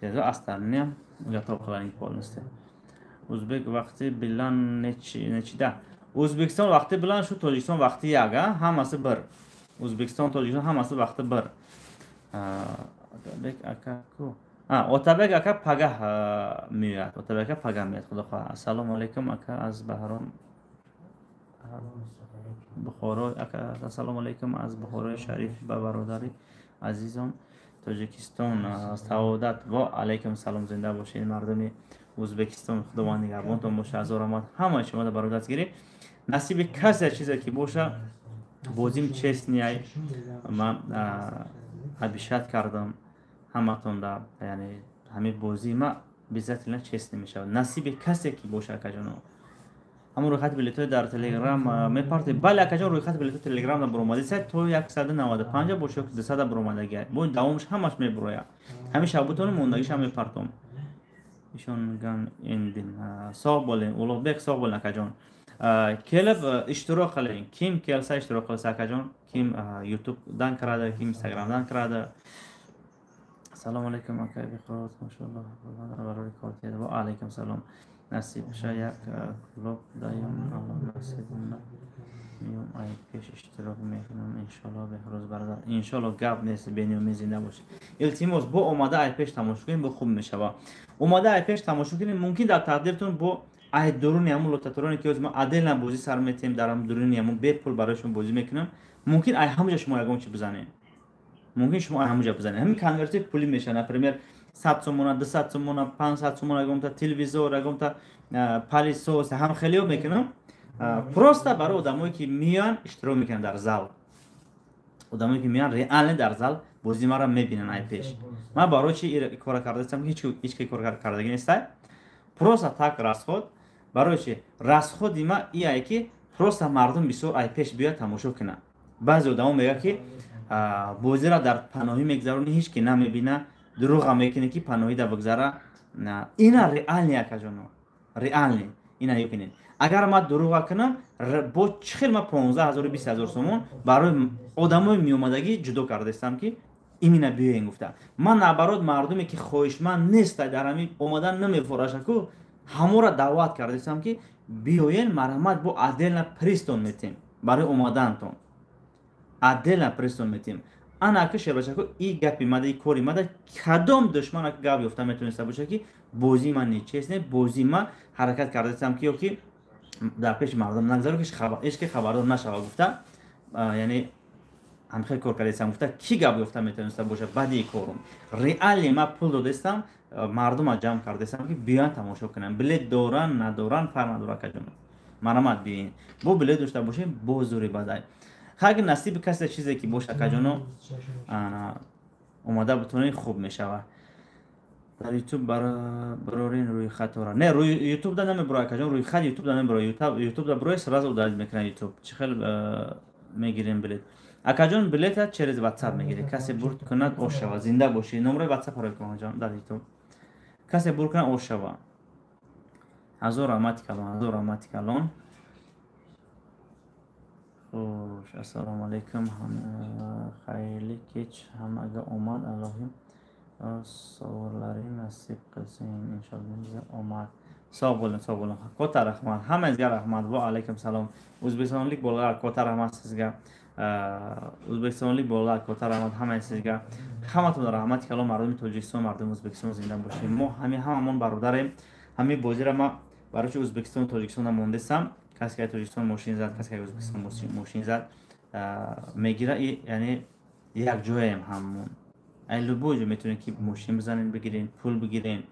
tezroq, остальные ham готов qilaring полностью. O'zbek vaqti bilan nechida? O'zbekiston vaqti bilan shu Tojikiston vaqti як, a, hammasi bir. O'zbekiston, Tojikiston, hammasi vaqti bir. Otabek aka-ku. Ha, Otabek aka pagah меояд. Otabek aka pagah меояд, xudo xohlasa. Assalomu alaykum, aka, аз Баҳром Бухоро. Ака, ассалому алайкум аз Бухорои Шариф ба бародари азизон Тоҷикистон саодат. Ва алайкум салом, зинда бошед, мардуми Ӯзбекистон, Худованд нигаҳбонтон боша. Ҳазор раҳмат ҳамаи шумо барои дастгирӣ. Насиби касе чизе ки боша, бозим честный ай. Ман обещать кардам ҳаматонда, яъне ҳамин бозии ма обязательно честный мешавад. Насиби касе ки боша, акаҷоно. Ҳамон рӯйхати билетҳои дар Телеграм мепартед? Бале, акаҷон, рӯйхати билетҳои Телеграм буромадиса, то 195 боша ё 200 буромадагия, бо давомаш ҳамаш мебурояд. Ҳамин шабутону мондагиша мепартом. Ишонган эндим. Соғ болен, Улуғбек, соғ болен, акаҷон. Келиб иштирок qiling. Kim kelsa, ishtirok qilsa, akajon. Kim YouTubedan kiradi, kim Instagramdan kiradi. Assalomu alaykum, aka Behruz, mashalloh, barori kor. Va alaykum salom. Насиб як клуб даём, Аллоҳ насиб, миём, ай пеш иштирок мекунам, иншоллоҳ. Беҳрӯз бародар, иншоллоҳ, гап нест, бениёми, зинда бошед. Илтимос, бо омада ай пеш тамошо кунем, бо хуб мешава. Омада ай пеш тамошо кунем, мумкин дар тақдиртон бо ай дуруни ҳамун лотатороне ки мо отдельно бозӣ сар метиҳем, дар ҳам дуруни ҳамун бепул барои шумо бозӣ мекунам, мумкин ай ҳамуҷа шумо ягон чи бизанед, мумкин шумо ай ҳамуҷа бизанед. Ҳамин конверти пулӣ мешавад, например, 100 сомона, 200 сомона, 500 сомона, ягонта телевизор, ягонта пылесос, ҳам хелиё мекунам. Просто барои одамое ки меоянд, иштирок мекунанд дар зал, одамое ки меоянд, реально дар зал бозии маро мебинанд ай пеш. Ман барои чи кора кардастам, ки ҳеҷ ки кор кардагӣ нестай. Просто так расход барои чи? Расходи ма ие ки просто мардум бисёр ай пеш биёяд, тамошо кунад. Баъзе одамо мегӯяд, ки бозиро дар паноҳӣ мегзаронӣ, ҳеҷ ки намебина, дурӯға мекунӣ, ки паноҳида бигзара. Ина реальный, акаҷоно, реальный. Ина ёкунед, агар ман дурӯға кунам, бо чӣ хел ман 15 ҳазору 20 000 сомон барои одамои меомадагӣ ҷудо кардаистам, ки имина биёен гуфта. Ман наоборот, мардуме ки хоҳишманд неста, дар ҳамин омадан намефорашаку, ҳаморо даъват кардаистам, ки биёен, марҳамат, бо отдельно призтон метем, барои омадантон отдельно призтон метем. Ана ака шербачако, и гапи мада, и кори мада кадом душман ака гап ёфта метавониста боша, ки бозии ман нечестный? Бозии ман ҳаракат кардаистам, ки ё ки дар пеши мардум нагзаро, ки ҳеч ки хабардор нашава гуфта, яъне ҳамхел кор кардаистам гуфта, ки гап ёфта метавониста боша баъди корум? Реально ман пул додаистам, мардума ҷамъ кардаистам, ки биёянд, тамошо кунанд. Билет доранд, надоранд, фарқ надорад, акаҷон, марҳамат, биёен. Бо билет дошта бошем, боз зури бадай. Хаги насиби касе чизе ки боша, акаҷоно, омада бутонед, хуб мешавад. Дар Ютуб барорин рӯйхатора? Не, Ютуб да намебуро, акаҷон, рӯйхат Ютуб да намебуро. Ютуб да бурои, сразу удалить мекунад Ютуб. Чӣ хел мегирем билет, акаҷон? Билета через WhatsApp мегирӣ. Касе бурд кунад, ош шава. Зинда бошӣ. Номраи WhatsApp ро кун, ҷон, дар Ютуб. Касе бурд кунад, ош шава. Ҳазор раҳмати калон, ҳазор раҳмати калон. Хуш, ассалому алайкум, хайрли кеч ҳамага, омад. Аллоҳим саворлари насиб қилсин, иншолло. Омад. Sog' bo'ling, sog' bo'ling. Katta rahmat hammangizga, rahmat. Va alaykum salom, o'zbekistonlik bolalar, katta rahmat sizga. O'zbekistonlik bolalar, katta rahmat hammangizga, ҳаматон раҳмати калон. Мардуми Тоҷикистон, мардуми Ӯзбекистон, зинда бошед. Мо ҳами ҳамамон бародарем. Ҳамин бозиро ма барои чи Ӯзбекистону Тоҷикистон мондесам? Касе ки Тоҷикистон мошин зад, касе ки Ӯзбекистон мошин зад, мегира, яъне якҷояем ҳамон. Ай любой ҷо метавонед, ки мошин бизанед, бигирен, пул бигирен.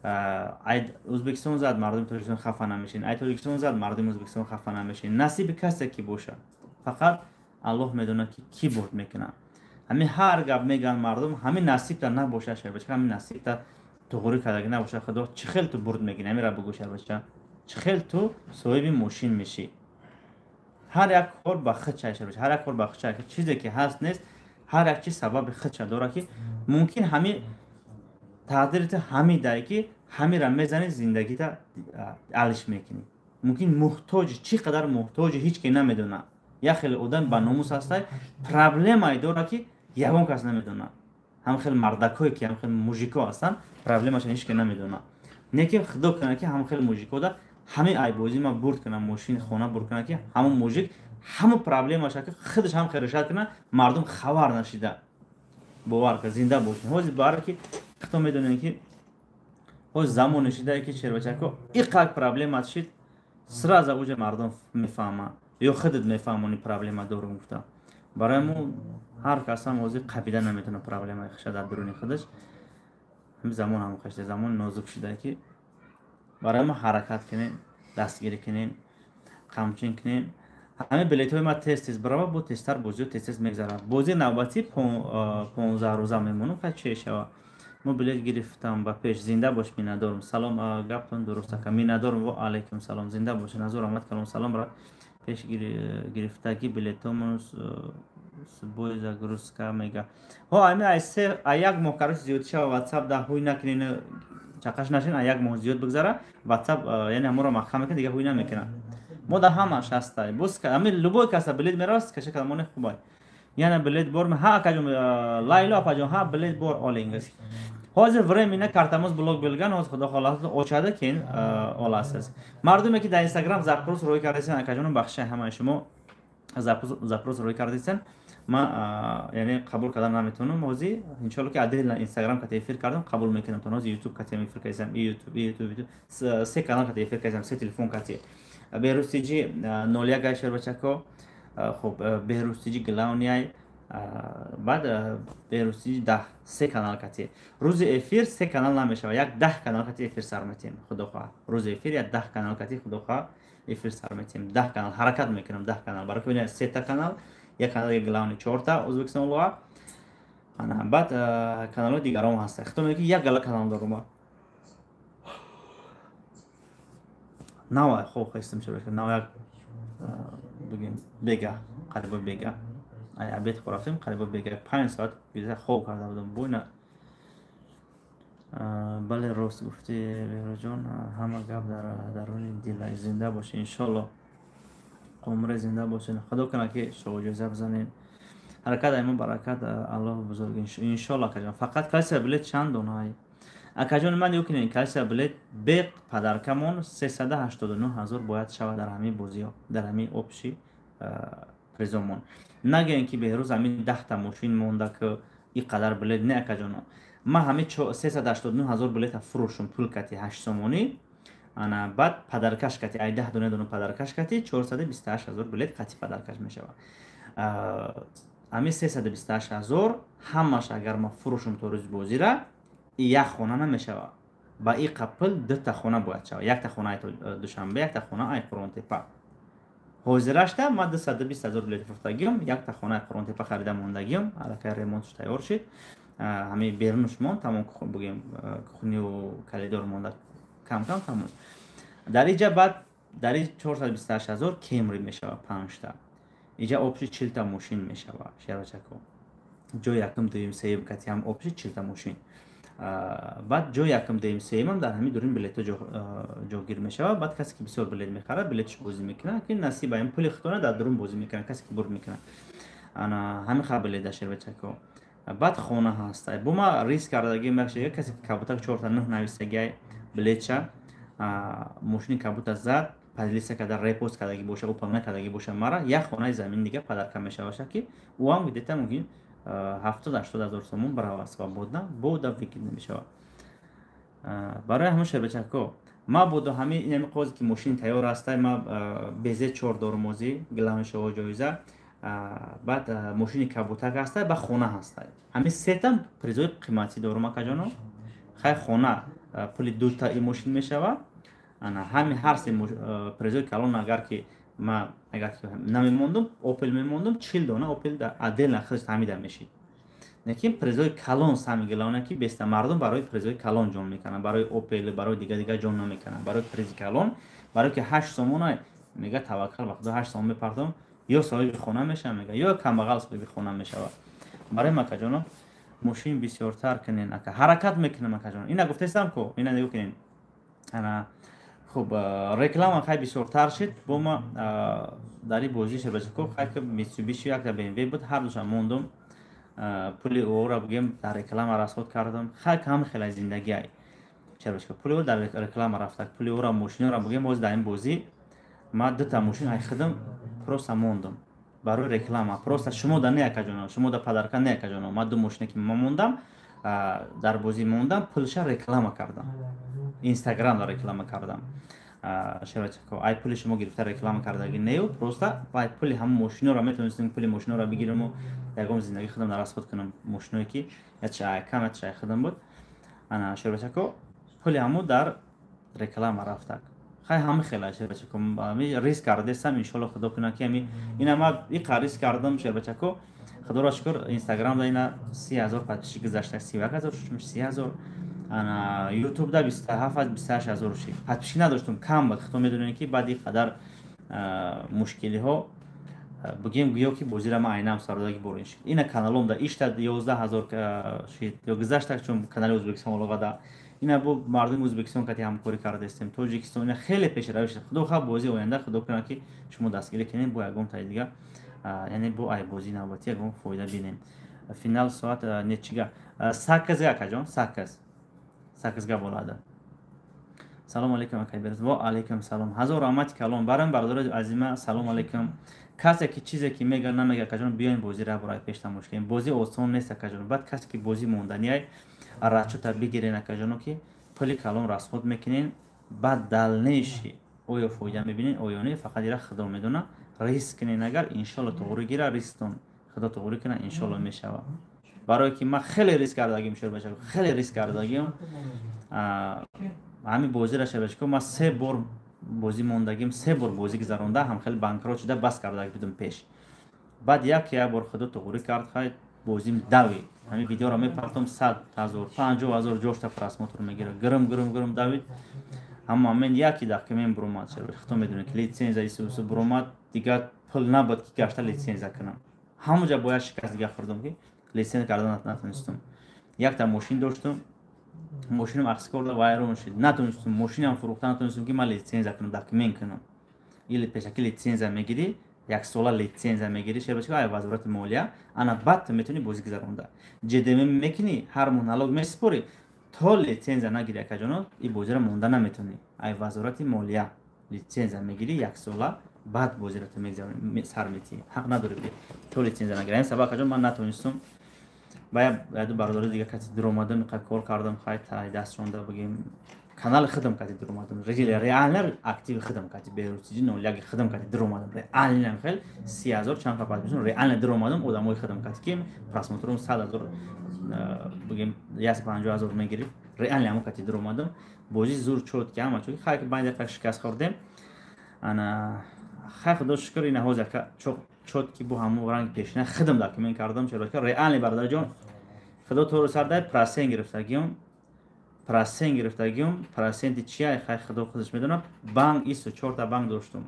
Ай Ӯзбекистон зад, мардуми Тоҷикистон хафа намешин, ай Тоҷикистон зад, мардуми Ӯзбекистон хафа намешин. Насиби касе ки боша, фақат Аллоҳ медонад, ки кӣ бурд мекунад. Ҳамин ҳар гап мегӯянд мардум, ҳамин насибта набошад, шербача, ҳамин насибта туғрӣ кардаги набошад, худо чӣ хел ту бурд мегирӣ? Ҳамира бугӯ, шербача, чӣ хел ту соҳиби мошин мешӣ? Ҳар як кор ба худча, шербача, ҳар як кор ба худча. Чизе ки ҳаст нест, ҳар як чиз сабаби худча дорад, ки мумкин ҳамин тақдири ту ҳамидае, ки ҳамира мезанӣ, зиндагита алиш мекунӣ. Мумкин муҳтоҷи, чӣ қадар муҳтоҷи, ҳеҷ ке намедонад. Як хеле одам ба номус ҳастай, проблемае дорад, ки ягон кас намедонад. Ҳам хел мардакое, ки ҳам хел мужико ҳастанд, проблемашон ҳеҷ ке намедонад. Не ки худо кунад, ки ҳам хел мужикода ҳамин айбозӣ ма бурд кунам, мошин, хона бурд кунам, ки ҳамон мужик ҳамон проблемаша, ки худаш ҳам хел решат кунад, мардум хабар нашида. Бовар кар, зинда бошед. Ҳозир баъре ки худто медонем, ки ҳозир замоне шидае, ки, шербачако, иқак проблема шид, сразу уже мардум мефаҳманд ё худат мефаҳмонӣ, проблема дорум гуфта. Барои мо ҳар касам ҳозир қабида наметавонад проблемаи хиша дар дуруни худаш. Ҳамин замон ҳам хашта, замон нозук шуда, ки барои мо ҳаракат кунем, дастгирӣ кунем, қамчин кунем. Ҳамин билетҳои ма тез тез барава, бо тезтар бозиҳо тез тез мегзарад. Бозии навбатӣ 15 рӯза мемонам, ха че шава. Мо билет гирифтам ба пеш. Зинда бош, миннатдорум. Салом, гаптон дуруст, ака, миннатдорум. Ва алайкум салом, зинда бош. Назор омад калом. Салом, брат, пеш гирифтагӣ билетомон сбой загрузка мега. Ҳо, ами ай се, ай як моҳ, короче, зиёд шава, WhatsApp да ҳуй накунин, чақаш нашин. Ай як моҳ зиёд бигзара, WhatsApp, яъне ҳамонро маҳкам мекунад, дига ҳуй намекунад. Мо дар ҳамаш ҳастай. Боз ами любой каса билет меравад, каша каламони хубай. Яъне билет бор ҳа, акаҷон Лайло апаҷон, ҳа, билет бор олингиз. Ҳозир временно картамоз блок билган, ҳозир худо хоҳласа очада, keyin olasiz. Мардуме, ки дар Инстаграм запрос рӯй кардасен, акаҷонум, бахши ҳамаи шумо, запрос рӯй кардасен, ман, яъне, қабул кардан наметавонам ҳозир. Иншолло, ки отдельно Инстаграм кати эфир кардам, қабул мекунам. То ҳозир Ютуб кати эфир кардам, Ютуб, се канал кати эфир кардам, се телефон кати. Беҳрӯз 01 ай, шербачако. Хуб, Беҳрӯз главный, баъд Беҳрӯз 10, се канал кати. Рӯзи эфир се канал намешавад, як 10 канал кати эфир сар метиҳем, худо хоҳад. Рӯзи эфир як 10 канал кати, худо хоҳад, эфир сар метиҳем. 10 канал ҳаракат мекунам, 10 канал, барои сета канал, як канали главный, чорта Ӯзбекистон луға, баъд каналҳои дигаром ҳаста. Хито мегӯ, як гала канал дорум. Нава хоб хестам, шура нава, як бигем, бега, қариба бега ай обед рафтем, қариба бега 5 соат бида хоб карда будам бойна. Бале, рост гуфтӣ, Беҳрӯҷон, ҳама гап дар даруни дила. Зинда бошед, иншолло, қумре, зинда бошед. Худо кунад, ки шоҳҷоиза бизанем. Ҳаракат аймо, баракат, Аллоҳ бузург, иншолло. Акаҷон, фақат касе билет чанд донаай? Акаҷони ман, ё кунед, касе билет бе подаркамон 389 000 бояд шавад дар ҳамин бозиҳо, дар ҳамин общий призомон. Нагӯем, ки Беҳрӯз ҳамин 10-та мошин монда, ки и қадар билет. Не, акаҷоно, ман ҳамин 389 000 билета фурӯшум, пул кати 8 сомонӣ, ана баъд подаркаш кати, ай 10 дона дона подаркаш кати 428 000 билет қати подаркаш мешавад. Ҳамин 328 000 ҳамаш агар ман фурӯшум то рӯзи бозира, як хона намешавад. Ба и қапил дута хона бояд шавад: якта хона Душанбе, якта хона ай Қурғонтепа. Ҳозирашта ман 220 000 билет фурӯхтагиём, якта хона Қурғонтепа харида мондагиём, аллакай ремонтш тайёр шид, ҳамин берунаш монд, тамом, бугем, кухню коридор монда, кам кам тамом. Дар иҷа баъд дар и 428 000 Кемри мешавад, панҷта. Иҷа общий 40-та мошин мешавад, шербачако. Ҷои якум, дуюм, сеюм кати ҳам общий 40-та мошин. Баъд ҷои якум, дуюм, сеюмам дар ҳамин дурин билетҳо ҷогир мешавад. Баъд касе, ки бисёр билет мехарад, билетш бозӣ мекунад, ки насиба ин пули худона дар дурун бозӣ мекунад, касе ки бурд мекунад. Ана ҳамин хаб билет да, шербачако. Баъд хона ҳаста. Бо ма риск кардагим, касе ки кабутак чорта нӯҳ нависагиай билетша, мошини кабута зад, поделиться карда, репост кардагӣ боша, упоминать кардагӣ боша мара, як хонаи замин дига подарка мешаваша, ки ӯ где-то мумкин 70-80 ҳазор сомон баравад, свободно бода викид намешавад. Барои ҳамон, шербачако, ма бодо ҳамин инами қозе, ки мошин тайёр аста, ма безе чор дорум озӣ, главный шоҳо ҷоиза, баъд мошини кабутак аста, ба хона ҳаста. Ҳамин сета призои қиматӣ дорум, акаҷоно. Хай, хона пули дута и мошин мешавад. Ана ҳами ҳар се призои калон, агар ки ма агар намемондум, Опел мемондум, 40 дона Опел отдельно худаш ҳамида мешид. Лекин призои калон самый главное, ки беста мардум барои призои калон ҷон мекунанд, барои Опел, барои дига дига ҷон намекунанд, барои призи калон, барои ки 8 сомона мега, таваккал ба Худо, 8 сомон мепартом, ё соҳиби хона мешавам, мега, ё камбағал соҳиби хона мешавад. Барои акаҷоно, мошин бисёртар кунен, ака. Ҳаракат мекунам, акаҷон. Ина гуфтестам ку, ина нигоҳ кунен. Ана хуб, реклама хай бисёртар шид. Бо ма дар ин бозӣ, шабачако, хай ки Митсубиши, якта БМВ буд, ҳар душа мондум. Пули ӯро бигем, дар реклама расход кардам. Хай кам хела зиндагӣ ай, шабачако, пули ӯ дар реклама рафта, пули ӯро, мошиноро бигем. Боз дар ин бозӣ ма дута мошин ай худам просто мондум барои реклама. Просто шумо да не, акаҷоно, шумо да подарка не, акаҷоно. Ма ду мошине ки ма мондам, дар бозӣ мондам, пулша реклама кардам, Инстаграмда реклама кардам, шевачако. Ай пули шумо гирифта реклама кардаги нею, просто ай пули ҳама мошиноро метавонистем, пули мошиноро бигираму ягон зиндагӣ худам дар расход кунам. Мошиное ки яча кам, яча ай худам буд. Ана, шевачако, пули ҳамо дар реклама рафтак. Хай, ҳама хела, шербачако, риск кардесам. Иншолло, Худо кунад, ки ами ина ма иқа риск кардам, шербачако. Худоро шукр, Инстаграмда ина 30 000 подписчик гузашта, 31 000, 30 000. Ана Ютубда 27, 28 000 шид. Подписчик надоштум, кам буд. Худо медонем, ки баъди қадар мушкилиҳо, бигем, гӯё ки бозира ма айнам сародаги борин шид. Ина каналомда ишта 11 000 шид ё гузашта, чун канали Ӯзбекистон олоғада. Ина бо мардуми Ӯзбекистон кати ҳамкорӣ кардастем, Тоҷикистон. Ина хеле пешравӣ шид. Худо хоҳ, бозии оянда, Худо кунад, ки шумо дастгирӣ кунем, бо ягон таи дига, яъне бо ай бозии навбатӣ ягон фоида бинем. Финал соат нечига? 8-га, акаҷон, 8-га болада. Салому алейкум, акай Бероз. Во алейкум салом, ҳазор раҳмати калон барам, бародари азима. Салому алейкум. Касе ки чизе ки мега, намега, акаҷон, биёен, бозира барои пеш тамош кунем. Бозӣ осон нест, акаҷон. Баъд касе ки бозӣ монданиай, расчёта бигирен, акаҷоно, ки пули калон расход мекунен, баъд дальнейший оё фоида мебинен, оё не, фақат ира Худо медона. Риск кунен, агар иншолло туғрӣ гира рисктон, Худо туғрӣ куна, иншолло мешава. Барое ки ман хеле риск кардагим, шербача, хеле риск кардагим ҳамин бозира, шербачако. Ман се бор бозӣ мондагим, се бор бозӣ гузаронда, ҳам хеле банкрот шуда, бас карда будум пеш. Баъд як бор Худо туғрӣ кард, хай, бозим давид. Ҳамин видеоро мепартом, 100 000, 50 000 ҷошта просмотр мегирад. Гирм, гирм, гирм давид. Ҳама мен яки дақиқа буромад. Худо медонед, ки лицензия исусу буромад, дигар пул набуд, ки гашта лицензия кунам. Ҳамонҷа бояд шикаст дига хӯрдам, ки лицензия карда натонистум. Якта мошин доштум, мошинам акскорда вайрон шид, натонистум, мошинам фурӯхта натонистум, ки ман лицензия кунам, документ кунам. Или пешаки лицензия мегирӣ, яксола лицензия мегирӣ, шербачка, ай Вазорати молия. Ана баъд ту метавонӣ бозӣ гузаронда, ЖДМ мекунӣ, ҳар моҳ налог месупорӣ. То лицензия нагирӣ, акаҷоно, и бозиро монда наметавонӣ. Ай Вазорати молия лицензия мегирӣ яксола, баъд бозиро ту сар метиҳӣ. Ҳақ надорӣ то лицензия нагирӣ. Ҳамин сабаб, акаҷон, ман натонистум. Ба яду бародари дига кати дуромадам, иқа кор кардам. Хай, тай дастшонда, бигем, канали худам кати дуромадам, реально активи худам кати, Берусиҷи 01 худам кати дуромадам. Реально хел 30 000 чанд фақат бисун, реально дуромадам одамои худам кати, ки просмотрум 100 000, бигем, 150 000 мегирифт. Реально ҳамо кати дуромадам. Бозӣ зур чод ки ҳама чуки. Хай, ки баъд яка шикаст хӯрдем. Ана хай, Худо шукр, ина ҳозир яка чод ки бо ҳамо ранги пешина худам документ кардам. Чаро ки реально, бародарҷон, Худо тору сардай, процент гирифтагиём, процент гирифтагиём. Проценти чия, хай, Худо худаш медонад. Банк исту чорта банк доштум,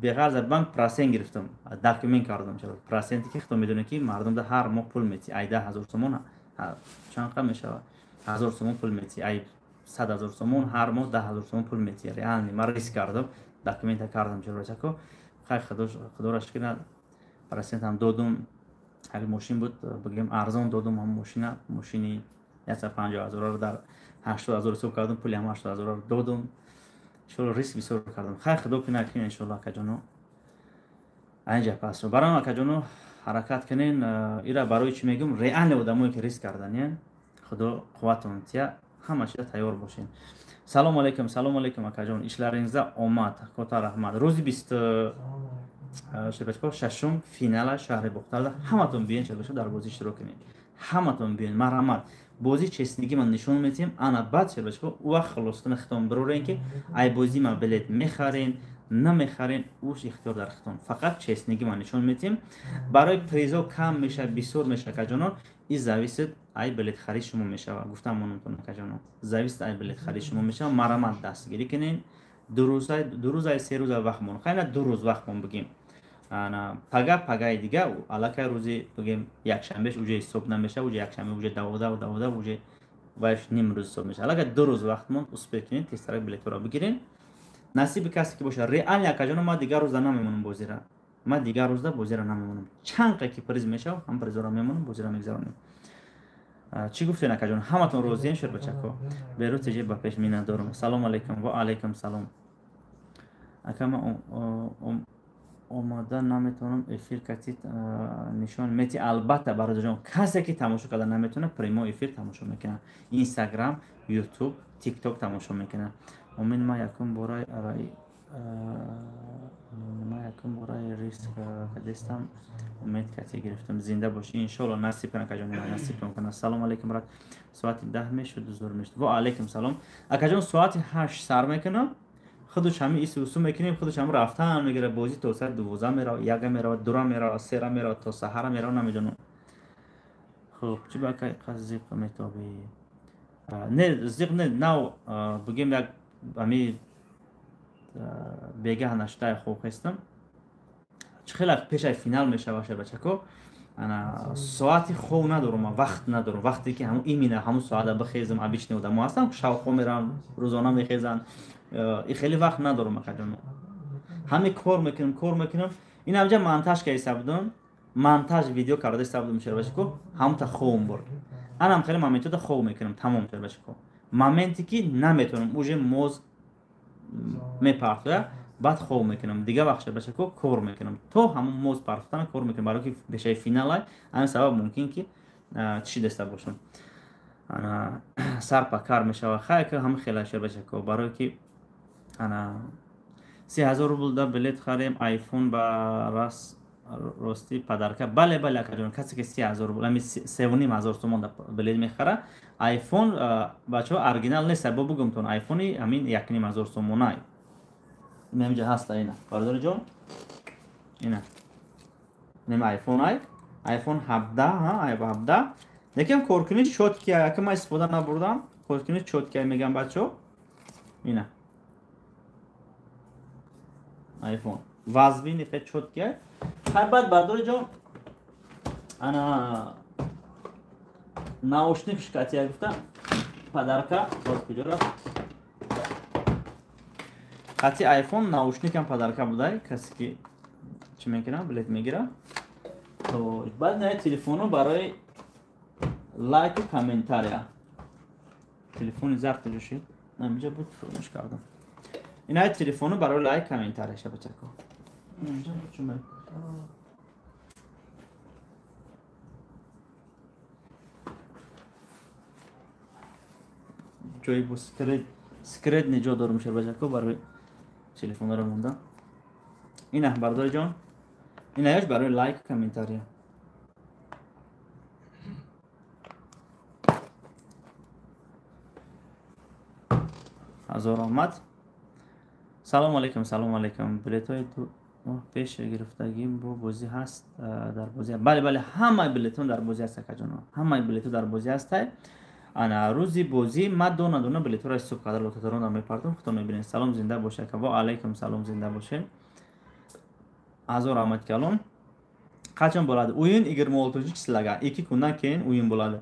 беғарза банк процент гирифтам, документ кардам. Чаро проценти ки худо медонад, ки мардумда ҳар моҳ пул мети. Ай 10 000 сомон чанд қад мешавад? 1000 сомон пул мети. Ай 100 000 сомон ҳар моҳ 10 000 сомон пул мети. Реально ман риск кардам, документа кардам, чаро. Хай, Худоро шукр, процентам додум. Ҳами мошин буд, бигем, арзон додум ҳам мошина. Мошини 150 000-ро дар 80 000 ҳисоб кардам, пули ҳам 80 000-ро додум. Иншолло, риск бисёр кардам. Хай, Худо кунад, ки иншолло, акаҷоно, айнҷа пас барам. Акаҷоно, ҳаракат кунен. Ира барои чӣ мегӯм? Реально одамое ки риск карданиян, Худо қувватон тия, ҳама чиза тайёр бошен. Салому алейкум. Салому алейкум, акаҷон. Ишларингизда омад, кота раҳмат. Рӯзи бисту шербачко шашум финала шаҳри Бохтарда. Ҳаматон биёен, шербачко, дар бозӣ иштирок кунед. Ҳаматон биёен, марҳамат. Бозӣ честнигӣ ман нишон медиҳем. Ана баъд, шербачко, у вақт хулосатона хитом бирорен, ки ай бозӣ ма билет мехарен. Намехарен, уш ихтиёр дар хитон. Фақат честнигӣ ман нишон метиҳем. Барои призо кам мешавад, бисёр мешавад, акаҷоно, и зависит ай билетхарид шумо мешавад. Гуфтам монумтон, акаҷоно, зависит ай билетхарид шумо мешавад. Марамат дастгирӣ кунен. Ду рӯзай, 3 рӯза вақт мон. Хайна 2 рӯз вақт мон бигем. Ана пага пагаи дига аллакай рӯзи бигем якшанбеш уже ҳисоб намешавад, уже якшанбе уже 12 уже вайш ним рӯз ҳисоб мешавад. Аллакай 2 рӯз вақт мон, успеть кунед, тезтарак билетҳоро бигирен. Насиби касе ки бошад, реально акаҷоно, ман дигар рӯзда намемонам бозира. Ман дигар рӯзда бозира намемонам. Чанд қа ки приз мешавад, ҳам призора мемонам, бозира мегзаронем. Чӣ гуфтен, акаҷон? Ҳаматон розиен, шербачако? Беру теҷе ба пеш миннатдорам. Салом алейкум. Ва алейкум салом. Ака, ман омада наметавонам, эфир кати нишон мети? Албатта, бародарҷон, касе ки тамошо карда наметавонад, прямой эфир тамошо мекунад. Инстаграм, Ютуб, Тикток тамошо мекунад. Умин, ман якум бораи риск кадестам, умед кати гирифтам. Зинда бошӣ, иншоалло, насиб кунад, акаҷон, насиб кунад. Салом алейкум, брат. Соати 10 мешуд, зур мешуд. Ва алейкум салом, акаҷон. Соати 8 сар мекунам, худаш ҳами ису усу мекунем, худаш ҳам рафтан мегирад. Бозӣ то соати 12 меравад, 1 меравад, 2 меравад, 3 меравад, то саҳара меравад, намедонам. Хуб, чӣ ба акай зиқ метобӣ? Не, зиқ не, нав бигем як ами бегаҳ нашудаи хоб хестам. Чӣ хеле пешай финал мешава, шербачако, ана соати хов надорам, ман вақт надорам, вақте ки ҳамун именно ҳамун соата бихезам. Обычный одамо ҳастам, шаб хоб меравам, рӯзона мехезанд. И хеле вақт надорам, акаҷон. Ҳаме кор мекунам, кор мекунам. Ин ҳамҷа монтаж кайса будам, монтаж видео карда иста будам, шербачако, ҳамта ховм бурд. Анам хеле моментода хов мекунам, тамом, шербачако. Моменте ки наметавонам, уже моз мепартоя, баъд хов мекунам. Дигар вақт, шербачако, кор мекунам, то ҳамон моз партофтана кор мекунам, барои ки бешаи финалай. Ҳамин сабаб мумкин ки чӣ деста бошам, ана сар пакар мешава. Хай, ки ҳама хела, шербачако, барои ки ана 3000 рубл да билет харем, айфон ба рас рости подарка? Бале, бале, акаҷон, касе ки 30 000 рубл, ами 3500 сомон да билет мехара, айфон, бачаҳо, оригинал нест, бо бугумтон, айфони ҳамин 1500 сомонай. Инамҷа ҳаста, ина, бародари ҷон, ина нем айфон ай, айфон 17, ҳа, 17. Лекин коркунӣ чёткий, ака, ман истифода набурдам, коркунӣ чёткий мегам, бачаҳо. Ина айфон вазбини хе чёткий. Хай, баъд, бародари ҷон, ана наушник шикатия гуфта подарка. Боз куҷо рафт? Хати айфон наушникам подарка будай, касе ки чӣ мекунам, билет мегира. Баъд на телефону барои лайку комментария. Телефони зард куҷо шид? Инҷа буд, фуромӯш кардам. Ина телефону барои лайк комментария, шабачако. Инҷа буд, чун ҷои бо секрет ниҷо дорум, шербачако, барои телефонро монда. Ина, бардори ҷон, инаёш барои лайк комментария. Ҳазор омад. Салом алейкум. Салом алейкум. Билетҳои ду моҳ пеш гирифтагӣ бо бозӣ ҳаст, дар бозӣ? Бале, бале, ҳамаи билетон дар бозӣ ҳаст, акаҷоно, ҳамаи билетҳо дар бозӣ ҳастай. Ана рӯзи бозӣ ман дона дона билетҳоро ҳисоб карда лотаторонда мепартам, худтон мебинед. Салом, зинда боша, ака. Ва алайкум салом, зинда бошед, ҳазор раҳмат калом. Qachon bo'ladi o'yin? 26 числага, 2 kundan keyin o'yin bo'ladi.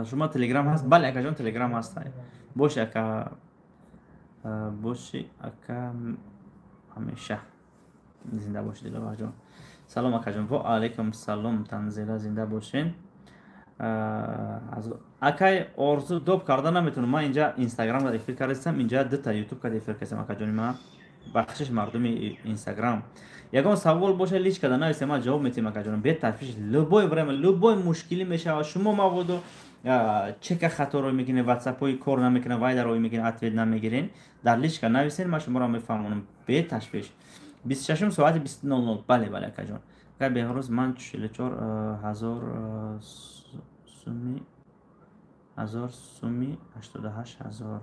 Шумо телеграм ҳаст? Бале, акаҷон, телеграм ҳаст. Боши, ака, боши, ака, ҳамеша зинда боши, Диловарҷон. Салом, акаҷон. Ва алайкум салом, Танзила, зинда бошен. Акай Орзу, доб карда наметавонам. Ман инҷа инстаграм эфир кардастам, инҷа дута ютуб карда эфир кардастам, акаҷони ман. Бахшиш, мардуми инстаграм, ягон савол боша, личка да нависем, ман ҷавоб метиҳам, акаҷонам, бетафтиш, любое время, любой мушкилӣ мешавад. Шумо мабодо чека хаторо мекунед, ватсапҳои кор намекунад, вайдаро мекунед, ответ намегирен, дар личка нависен, ман шуморо мефаҳмонам беташвиш. 26-ум соати 20:00. Бале, бале, акаҷон. Акай Беҳрӯз, ман 44 000 суми, ҳазор суми, 88 000.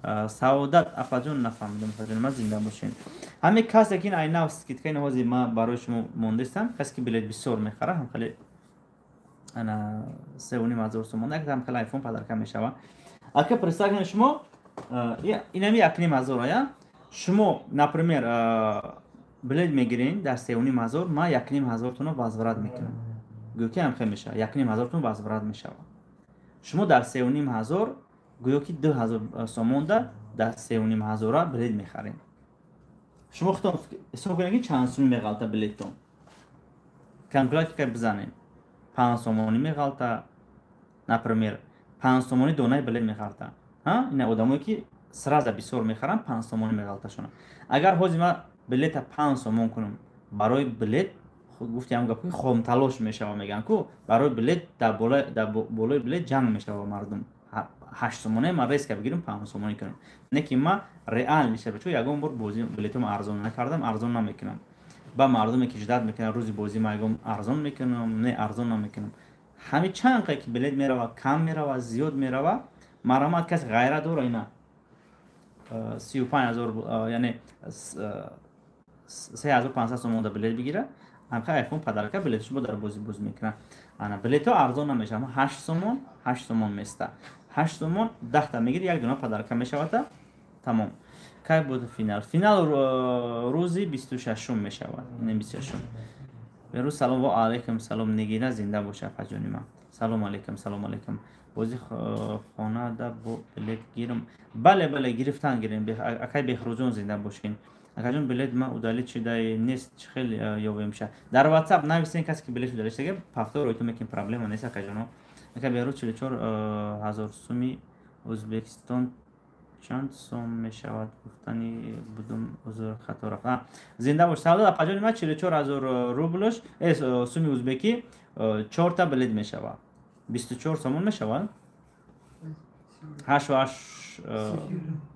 Саодат апаҷон, нафаҳмидам, апаҷон ма, зинда бошед. Ҳамин касе ки ай нав скидка и ҳозир ма барои шумо мондестам, касе ки билет бисёр мехара, ҳам хеле ана 3500 сомон як ҳам хеле айфон подарка мешава. Ака, представь кунед, шумо инами 1500 я шумо, например, билет мегирен дар 3500, ма 1500-тонро возврат мекунам. Гӯё ки ҳам хел мешава, 1500-тон возврат мешава. Шумо дар 3500, гӯё ки 2000 сомонда дар 3500-ра билет мехарем. Шумо худтон ҳисоб кунед, ки чанд сум меғалта билеттон. Калькулятор бизанем, 5 сомонӣ меғалта, например, 5 сомонӣ донаи билет мехарта. Ина одамое ки сразу бисёр мехаранд, 5 сомонӣ меғалташона. Агар ҳозир ма билета 5 сомон кунам, барои билет гуфтиам гап, хомталош мешава, мегӯянд ку, барои билет дар болои билет ҷанг мешава мардум. 8 сомоне ман резко бигирам, 5 сомонӣ кунам, не ки ма реал мешава, чун ягон бор бози билетам арзон накардам, арзон намекунам. Ба мардуме ки ждать мекунам, рӯзи бозӣ ма ягон арзон мекунам? Не, арзон намекунам. Ҳами чанд ки билет мерава, кам мерава, зиёд мерава, марҳамат, каси ғайрат дора, ина 35 000, яъне 3500 сомон да билет бигира, ҳамха айфон подарка, билетшо бо дар бозӣ боз мекунам. Ана билетҳо арзон намешавад, 8 сомон, 8 сомон места, 8 сомон 10-та мегири, як дона подарка мешавада, тамом. Кай буд финал? Финал рӯзи 26-ум мешавад, ин 26-ум. Берӯз салом. Ва алайкум салом, Нигина, зинда боша, апаҷони ман. Салом алейкум, салом алейкум. Бози хонада бо билет гирам? Бале, бале, гирифтан гирем. Акай Беҳрӯзон, зинда бошин. Акаҷон, билет ма удалить шуда нест, чӣ хел ёбемша? Дар Ватсап нависен, касе ки билет удалить шуда, повтор ройтон мекунем, проблема нест, акаҷоно. Ака Беҳрӯз, 44 000 суми Ӯзбекистон чанд сом мешавад, гуфтани будум, узр, хато рафт. Зинда бош, савдо апаҷони ман. 44 000 рублш, суми узбекӣ, чорта билет мешавад, 24 сомон мешавад, ҳашту ҳашт,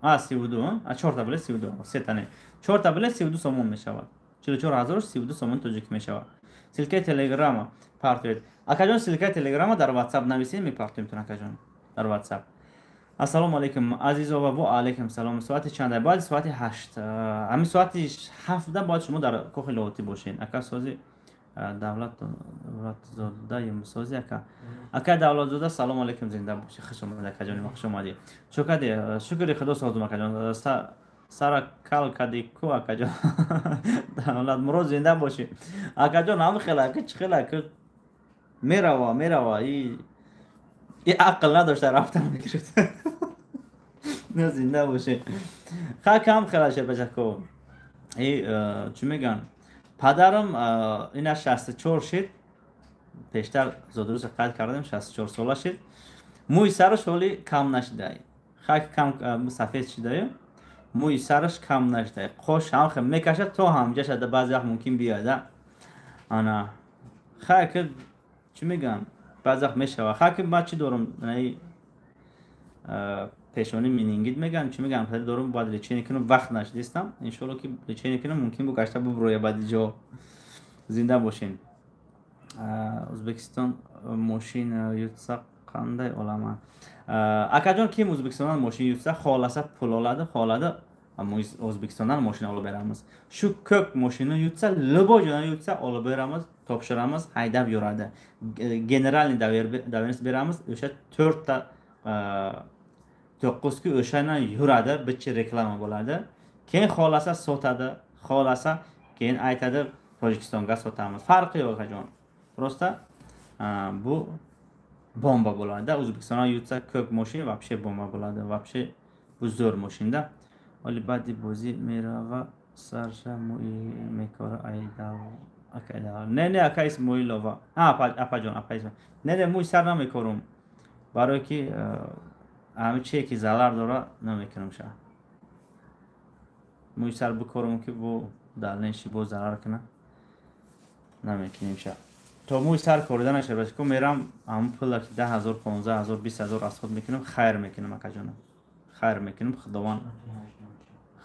32, чорта билет 32, сета не, чорта билет 32 сомон мешавад, 44 000 32 сомон тоҷикӣ мешавад. Ссылка и Телеграма партоед, акаҷон. Ссылка и Телеграма дар Ватсап нависед, мепартоем тон, акаҷон, дар Ватсап. Ассалому алайкум, Азизова. Во алайкум салом. Соати чанда? Бояд соати 8, ҳамин соати 7-да бояд шумо дар кохи Лоҳутӣ бошед. Ака, сози Давлатзода сози ака. Ака Давлатзода, салому алайкум, зинда бошӣ, хуш омадӣ, акаҷони ма, хуш омадӣ. Чӯ кади? Шукри Худо, созум, акаҷон. Сара кал кади ку, акаҷон Давлат Мурод, зинда бошӣ, акаҷон. Ҳам хела ака, чӣ хела ака, мерава, мерава, и ақл надошта рафтан мегирифт. Не, зинда боше. Ха, кам хела шербачако. И чӣ мегӯянд, падарам ина 64 шид, пештар зодрӯза қайд кардем, 64 сола шид, мӯи сараш ҳоли кам нашидай, хак кам сафед шидаю, мӯи сараш кам нашидай, қош ҳам хел мекашад то ҳамҷа шада, баъзе вақт мумкин биёяда. Ана хак, чӣ мегӯям, баъзе вақт мешава. Хаки ман чӣ дорам, пешонӣ менингит мегӯям, чӣ мегӯям, хеле дорум, бояд лечение кунам, вақт нашидистам. Иншоалло, ки лечение кунам, мумкин бу гашта буброя баъди ҷо. Зинда бошен. Ӯзбекистон мошин ютса, қандай оламан, акаҷон? Ким Ӯзбекистонdan мошин ютса, xohlasa, pul oladi, xohladi, O'zbekistondan moshina olib beramiz. Shu ko'k moshina yutsa, любой joydan yutsa, olib beramiz, topshiramiz, haydab yuradi. Генеральный доверенность beramiz, o'sha to'rtta to'qqizku o'shani yuradi, bitta reklama bo'ladi. Keyin xohlasa, sotadi, xohlasa, keyin aytadi, Tojikistonga sotamiz, farqi yo'q, akajon. Просто bu bomba bo'ladi. O'zbekistondan yutsa ko'k moshina, вообще bomba bo'ladi, вообще bu zo'r moshinada. Оли баъди бозӣ мерава, сарша мекора айдав. Не, не, ака Исмоилова, апаҷон, апа Исмоил, не, не, мӯи сар намекорум, барое ки ҳами чие ки залар дора, намекунам ша. Мӯи сар бикорум, ки бо дальнейший боз зарар куна, намекунем ша. То мӯи сар корида нашава, ку мерам, ҳамн пула ки 10 000, 15 000, 20 000 расход мекунам, хайр мекунам, акаҷона, хайр мекунам, Худованд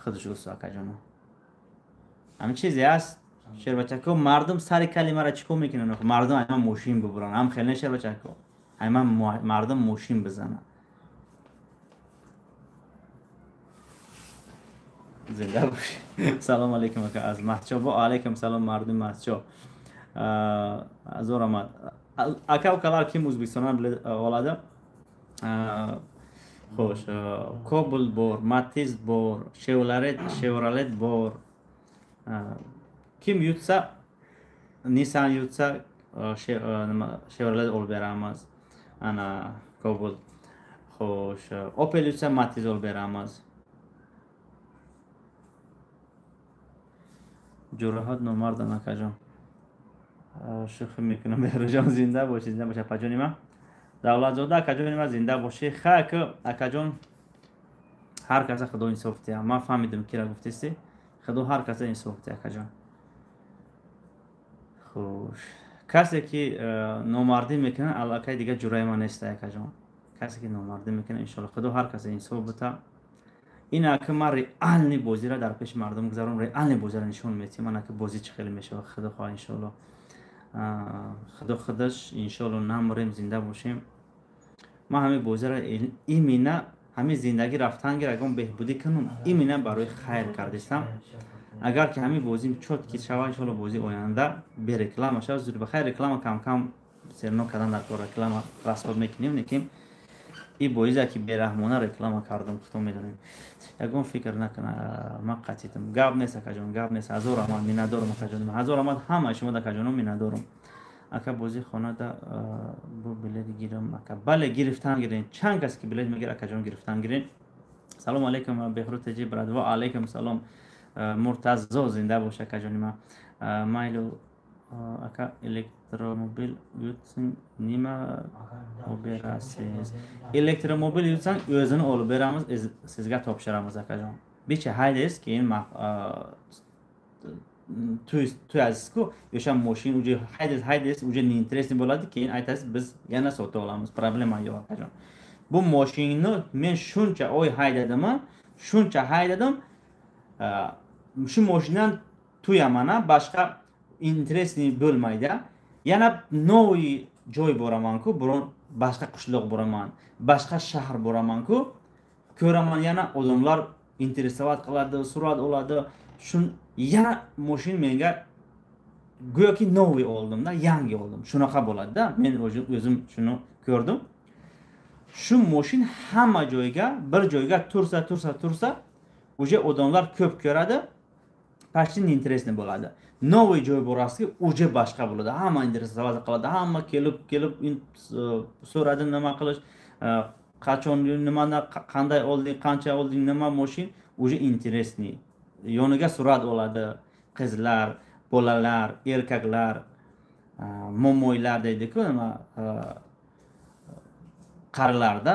худаш ӯст, акаҷона. Ҳамин чизе аст, шербачако. Мардум сари калимара чӣ кор мекунанд? Мардум айма мошин бубуранд, ҳам хеле, шербачако, айма мардум мошин бизанад. Зинда бошед. Салом алейкум, ака, аз Мастчо. Ва алейкум салом, мардуми Мастчо. Ҳазор раҳмат. Ака, ukalar, kim O'zbekistondan билет oladi? Xo'sh, Cobalt bor, Matiz bor, Chevrolet bor. Kim yutsa, Nissan yutsa, nima, Chevrolet olib beramiz. Ana, Cobalt. Xo'sh, Opel yutsa, Matiz olib beramiz. Ҷураҳат номардан, акаҷон. Шӯхӣ мекунам, Беҳрӯҷон, зинда бошӣ, зинда бошӣ, апаҷони ман. Давлатзода, акаҷони ман, зинда бошӣ. Хай, акаҷон, ҳар каса Худо инсоф диҳад. Ман фаҳмидам, кира гуфтисти. Худо ҳар каса инсоф диҳад, акаҷон. Хуш. Касе ки номардӣ мекунад, аллакай дигар ҷураи ман нест, акаҷон. Касе ки номардӣ мекунад, иншоалло Худо ҳар каса инсоф бита. Ин ака, ман реальный бозиро дар пеши мардум гузаром, реальный бозиро нишон медиҳам. Ман ака, бозӣ чӣ хеле мешавад, Худо хоҳад, иншоалло. Худо худаш, иншоалло, намурем, зинда бошем. Ман ҳамин бозиро именно ҳамин зиндагӣ рафтан гир, ягон беҳбудӣ кунам, именно барои хайр кардистам. Агар ки ҳамин бозим чёткий шава, иншоалло, бозии оянда бе реклама шава. Зуд бахайр, реклама кам-кам серно кардан дар кор, реклама расход мекунем, лекин и боизе ки бераҳмона реклама кардам, худо медонем. Ягон фикр накуна, ман қатитам. Гап нест, акаҷон, гап нест. Ҳазор раҳмат, миннатдорам, акаҷон. Ҳазор раҳмат ҳамаи шумо, акаҷоно, миннатдорам. Ака, бозӣ хонада бо билет гирам, ака? Бале, гирифтан гирен. Чанд кас ки билет мегир, акаҷон, гирифтан гирен. Салом алейкум, Беҳрӯз теҷи брат. Ва алейкум салом, Муртазо, зинда бош, акаҷони ман. Майлу, ака, электромобил yutsin, nima olib berasiz? Электромобил yutsang, o'zini olib beramiz, sizga topshiramiz, akajon. Bicha haydaysiz, keyin tuyasizku o'sha moshin, уже haydaysiz, haydaysiz, уже неинтересный bo'ladi, keyin aytasiz, biz yana sotib olamiz, problema yo'q, akajon. Bu moshinni men shuncha oy haydadim, shuncha haydadim, shu moshindan tuyaman, boshqa интересный bo'lmaydi. Yana новый joy boramanku, biron boshqa qishloq boraman, boshqa shahar boramanku, ko'raman, yana odamlar интересовать qiladi, surat oladi. Shu yana moshin menga go'yoki новый oldimda, yangi oldim, shunaqa bo'ladida. Men o'zim shuni ko'rdim. Shu moshin hamma joyga, bir joyga tursa, tursa, tursa, уже odamlar ko'p ko'radi, почти неинтересный bo'ladi. Новый joy borasizki, уже boshqa bo'ladi, hamma интересоваться qiladi, hamma kelib kelib so'radi, nima qilish, qachon, nimani, qanday olding, qancha olding, nima moshin, уже интересный. Yoniga surat oladi qizlar, bolalar, erkaklar, momoylar deydiku, nima, qarilarda,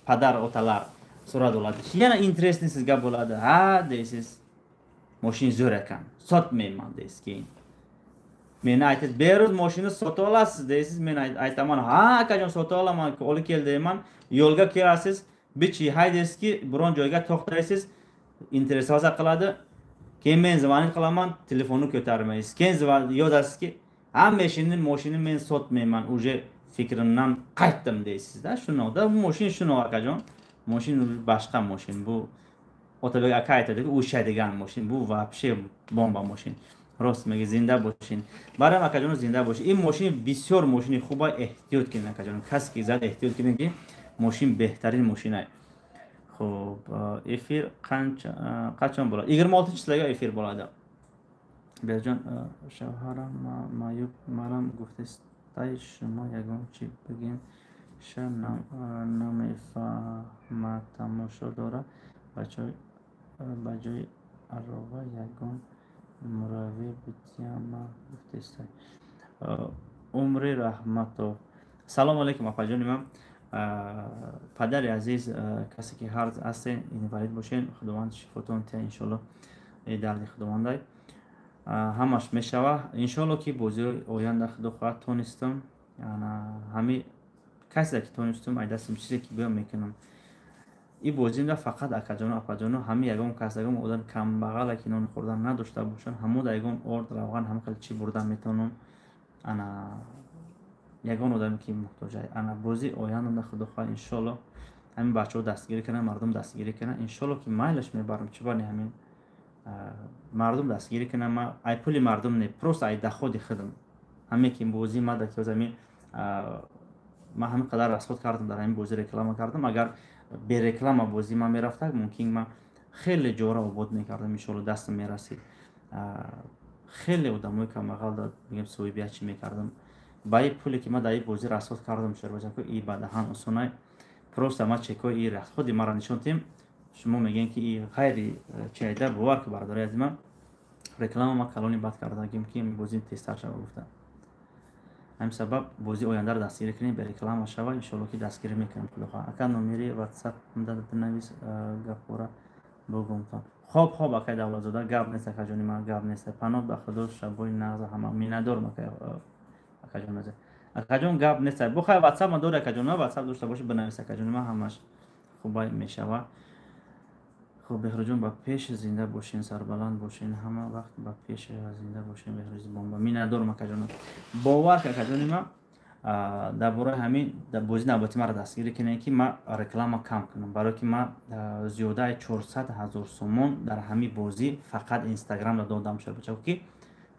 padar otalar surat oladi, yana интересный sizga bo'ladi. Ha, deysiz, moshin zo'r ekan, sotmayman, deysiz. Keyin meni aytasiz, "Beruz, moshinani sotib olasiz", deysiz. Men aytaman, "Ha, akajon, sotib olaman, olib kel", deyman. Yo'lga kelasiz, bichi haydaysizki, biron joyga to'xtaysiz, интересоваться qiladi. Keyin men звонить qilaman, telefonni ko'tarmaysiz. Keyin yozasizki, "Ha, mashini, moshinani men sotmayman, уже fikrimdan qaytdim", deysizda. Shunaqda moshin, shunaqa, akajon. Moshin boshqa moshin bu. Otabek aka aytadiku, uchadigan moshin bu, вообще bomba moshin. Рост меги, зинда бошин, барам, акаҷоно, зинда бошин. Ин мошин бисёр мошини хуба, эҳтиёт кунед, акаҷоно. Касе ки зад, эҳтиёт кунед, ки мошин беҳтарин мошинае. Хуб, эфир қачон bo'ladi? 26 число ga эфир bo'ladi. Берҷон, шавҳарам маъюб, марам гуфтестай, шумо ягон чӣ бигем, ша намефаҳмад, тамошо дора. Ба ҷои арова ягон муравви битяма гуфтестай. Умри Раҳматов, салому алейкум, апаҷони ман. Падари азиз, касе ки ҳар ҳастен, инвалид бошен, Худованд шифотон тия, иншолло. Дарди Худовандай, ҳамаш мешава, иншолло, ки бозиҳои оянда, Худо хоҳад, тонистам. Ҳами касе ки тонистам, ай дастам чизе ки биём, мекунам. И бозимда фақат, акаҷоно, апаҷоно, ҳами ягон кас, ягон одам камбағала ки нон хӯрдан надошта бошанд, ҳамода ягон орд, равған, ҳама хел чӣ бурдан метавонам. Ана, ягон одаме ки муҳтоҷа. Ана, бозии оянда, Худо хоҳад, иншолло. Ҳамин бачаҳо дастгирӣ кунанд, мардум дастгирӣ кунанд, иншолло, ки майлаш мебарам. Чӣ бани, ҳамин мардум дастгирӣ кунам. Ма ай пули мардум не, просто ай доходи худам. Ҳаме ки бозӣ ма дар ҳамин ман ҳамин қадар расход кардам, дар ҳамин бозӣ реклама кардам. Агар бе реклама бозӣ ман мерафта, мумкин ман хеле ҷора обод мекардам, иншолло, дастам мерасид. Хеле одамои камбағал, мегем, соҳибият чӣ мекардам ба и пуле, ки ман дар ин бозӣ расход кардам. Шербачако, и ба даҳан осонай. Просто ма чекои и расходи маро нишон тиҳем, шумо мегӯем, ки и ғайри чиайда. Бовар ки, бародари азиз, ман реклама ма калони бад кардагим, ки бозӣ тезтар шава гуфта. Ҳамин сабаб бозии ояндаро дастгирӣ кунем, бе реклама шава, иншолло, ки дастгирӣ мекунем, худохоҳ. Ака, номери ватсап бинавис, гапора бугумтон. Хоб, акай Давлатзода, гап нест, акаҷони ман, гап нест. Паноҳ ба Худо, шабои нағза ҳама. Миннатдорам, акаҷон, акаҷон, гап нест. Бухай, ватсап ма дори, акаҷон ман, ватсап дошта боши, бинавис, акаҷони ман, ҳамаш хубай мешава. Хуб, Беҳрӯҷон, ба пеш, зинда бошен, сарбаланд бошен, ҳама вақт ба пеш, зинда бошен. Беҳрӯзи бомба, миннатдорам, акаҷон. Бовар ки, акаҷони ман, дар бораи ҳамин бозии навбатӣ маро дастгирӣ кунем, ки ман реклама кам кунам, барое ки ман зиёдаи 400 000 сомон дар ҳамин бозӣ фақат Инстаграмда додам. Шербачако, ки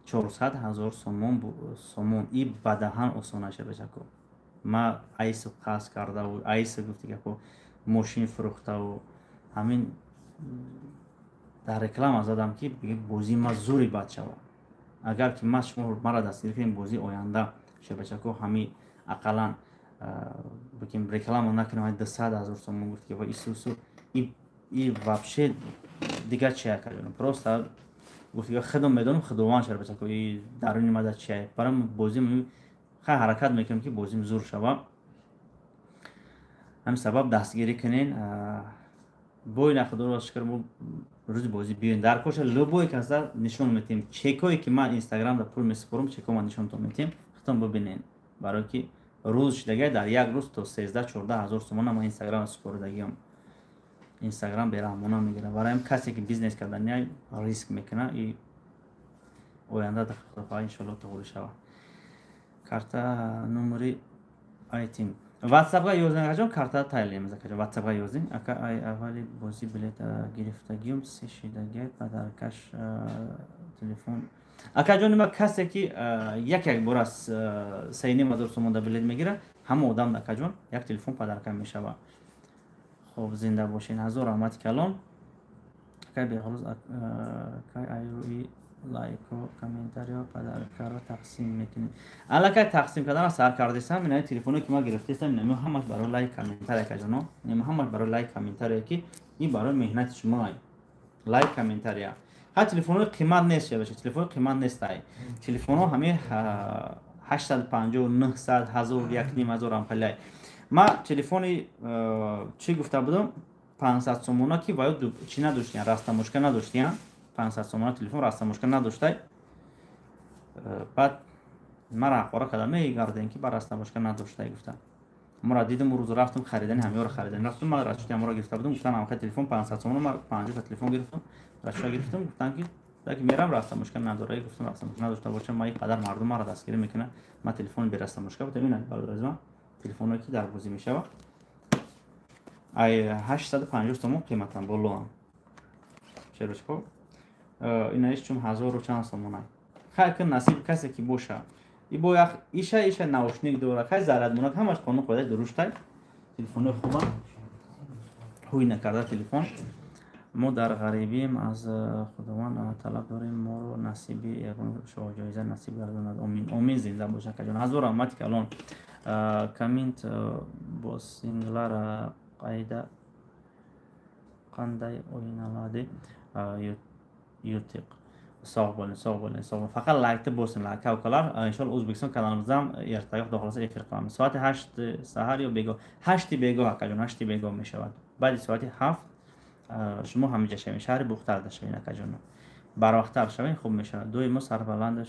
400 000 сомон и ба даҳан осона. Шербачако, ма айсу қасд кардаву, айсу гуфти гапо, мошин фурӯхтаву, ҳамин дар реклама задам, ки бозии ма зури бад шавад. Агар ки ма шумо маро дастгирӣ кунем, бозии оянда, шербачако, ҳами ақаллан бигем, реклама накунем, 200 000 сомон гуфт, ки ва исусу и вообще дигар чия кардем. Просто гуфт, худам медонам, худованд, шербачако, и даруни ма дар чия. Барои бозим хай ҳаракат мекунем, ки бозим зур шава. Ҳамин сабаб дастгирӣ кунен. Бой на, Худоро шукр, мо рӯзи бозӣ биёен дар коша, любой каса нишон метиҳем чекое, ки ман Инстаграмда пул месупорам, чеко ман нишонтон метиҳем, худтон бибинен. Барое ки рӯз шидагай, дар як рӯз то 13-14 ҳазор сомона ман Инстаграм супоридагиам. Инстаграм бераҳмона мегирад. Барои касе, ки бизнес кардани, риск мекунад, и оянда худохоҳ, иншоалло, туғри шавад. Карта номери айтим, ватсапга ёзин, акаҷон, карта тайлем, акаҷон, ватсапга ёзин. Ака, ай аввали бозӣ билет гирифтагиюм, се шидагиай, падаркаш телефон. Акаҷони ма, касе ки як бора 3,5 ҳазор сомон билет мегирад, ҳама одам, акаҷон, як телефон подарка мешавад. Хоб, зинда бошен, ҳазор раҳмати калон. Акай Беҳрӯз, акай, айрӯи лайко, комментарио подаркаро тақсим мекунем? Аллакай тақсим кардана сар кардесам. Ина телефоне, ки ма гирифтесам, инами ҳамаш барои лайк, комментария, акаҷоно, инами ҳамаш барои лайк, комментария, ки ин барои меҳнати шумо лайк, комментария. Ҳа, телефонҳои қимат нест, шабаша, телефони қимат нестай. Телефонҳо ҳамин 850, 900, 1000, 1,5 ҳазор ампалай. Ма телефони чӣ гуфта будам, 500 сомона, ки ваё чӣ надоштиян, растаможка надоштиян. 500 сомона телефон растаможка надоштай. Баъд мара ҳақора карда мегардем, ки ба растаможка надоштай гуфта. Мора дидам, рӯз рафтам харидани, ҳамёро харидани рафтам. Ма расчёти ҳаморо гирифта будам. Гуфтан, ҳамха телефон 500 сомона. Ма 50-та телефон гирифтам, расчёта гирифтам. Гуфтан, ки таки мерам, растаможка надора. Гуфтам, растаможка надошта бошам, ма ин қадар мардум мара дастгирӣ мекунад, ма телефони берастаможка будам. Ина, бародари ман, телефоное, ки дар бозӣ мешавад, ай 850 сомон қиматан болоам, шерочко. Инаиш чун ҳазору чанд сомонай. Хай, ки насиби касе ки боша, ибо иша наушник дора, хай, зарядмонак, ҳамаш қонун қоидаи дуруштай. Телефонои хубам, ҳуй накарда телефон. Мо дар ғарибием, аз Худованд талаб дорем, моро насиби ягон шоҳҷоиза насиб гардонад. Омин, омин, зинда боша, акаҷон, ҳазор раҳмати калон. Коммент босиңлар, қайда, қандай o'ynaлади ютиқ? Sog' bo'ling, sog' bo'ling, sog' bo'ling. Faqat laykni bosinglar, aka ukalar. Inshaalloh, O'zbekiston kanalimizda ham ertaga, Xudo xohlasa, efir qilamiz. Soati 8 sahar yo begoh? 8 begoh, akajon, 8 begoh мешавад. Баъди соати 7 шумо ҳамиҷа шавед, шаҳри Бухтарда шавед, акаҷон, барвақттар шавед, хуб мешавад. Дуи мо сарбаланд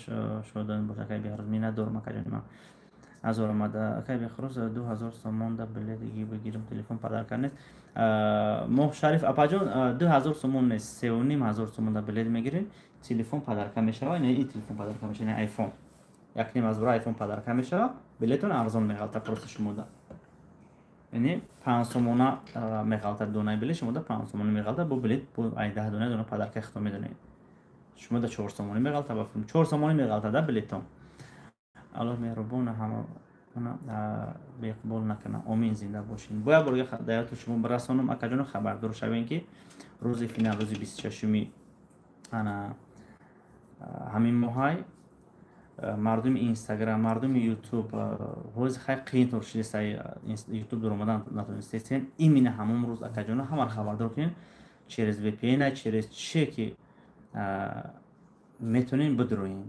шудан бош, акай Беҳрӯз. Миннатдорам, акаҷони ман, ҳазор омада. Акай Беҳрӯз, 2000 сомон да билет бигирам, телефон подарка нест? Моҳ Шариф апаҷон, 2000 сомон нест, 3,5 ҳазор сомон да билет мегиред, телефон подарка мешавад. Ин телефон подарка мешавад, айфон, 1,5 ҳазор айфон подарка мешавад. Билетон арзон меғалта просто шумода. Яъне 5 сомона меғалтад донаи билет, шумо да 5 сомона меғалтад, бо билет бо ай 10 дона дона подарка хито медонед. Шумо да 4 сомонӣ меғалтад, ба филм 4 сомонӣ меғалтад да билетон. Аллоҳ меҳрубона ҳама беиқбол накунад. Омин, зинда бошед. Бояд борга даёту шумо бирасонам, акаҷоно, хабардор шавем, ки рӯзи финал, рӯзи 26-уми ана ҳамин моҳай, мардуми Инстаграм, мардуми Ютуб, ҳози хай қиин шудеста, Ютуб дуромадан натонистесен. Именно ҳамон рӯз, акаҷоно, ҳамаро хабардор кунед, через VPN, через че ки метонем бидуроем.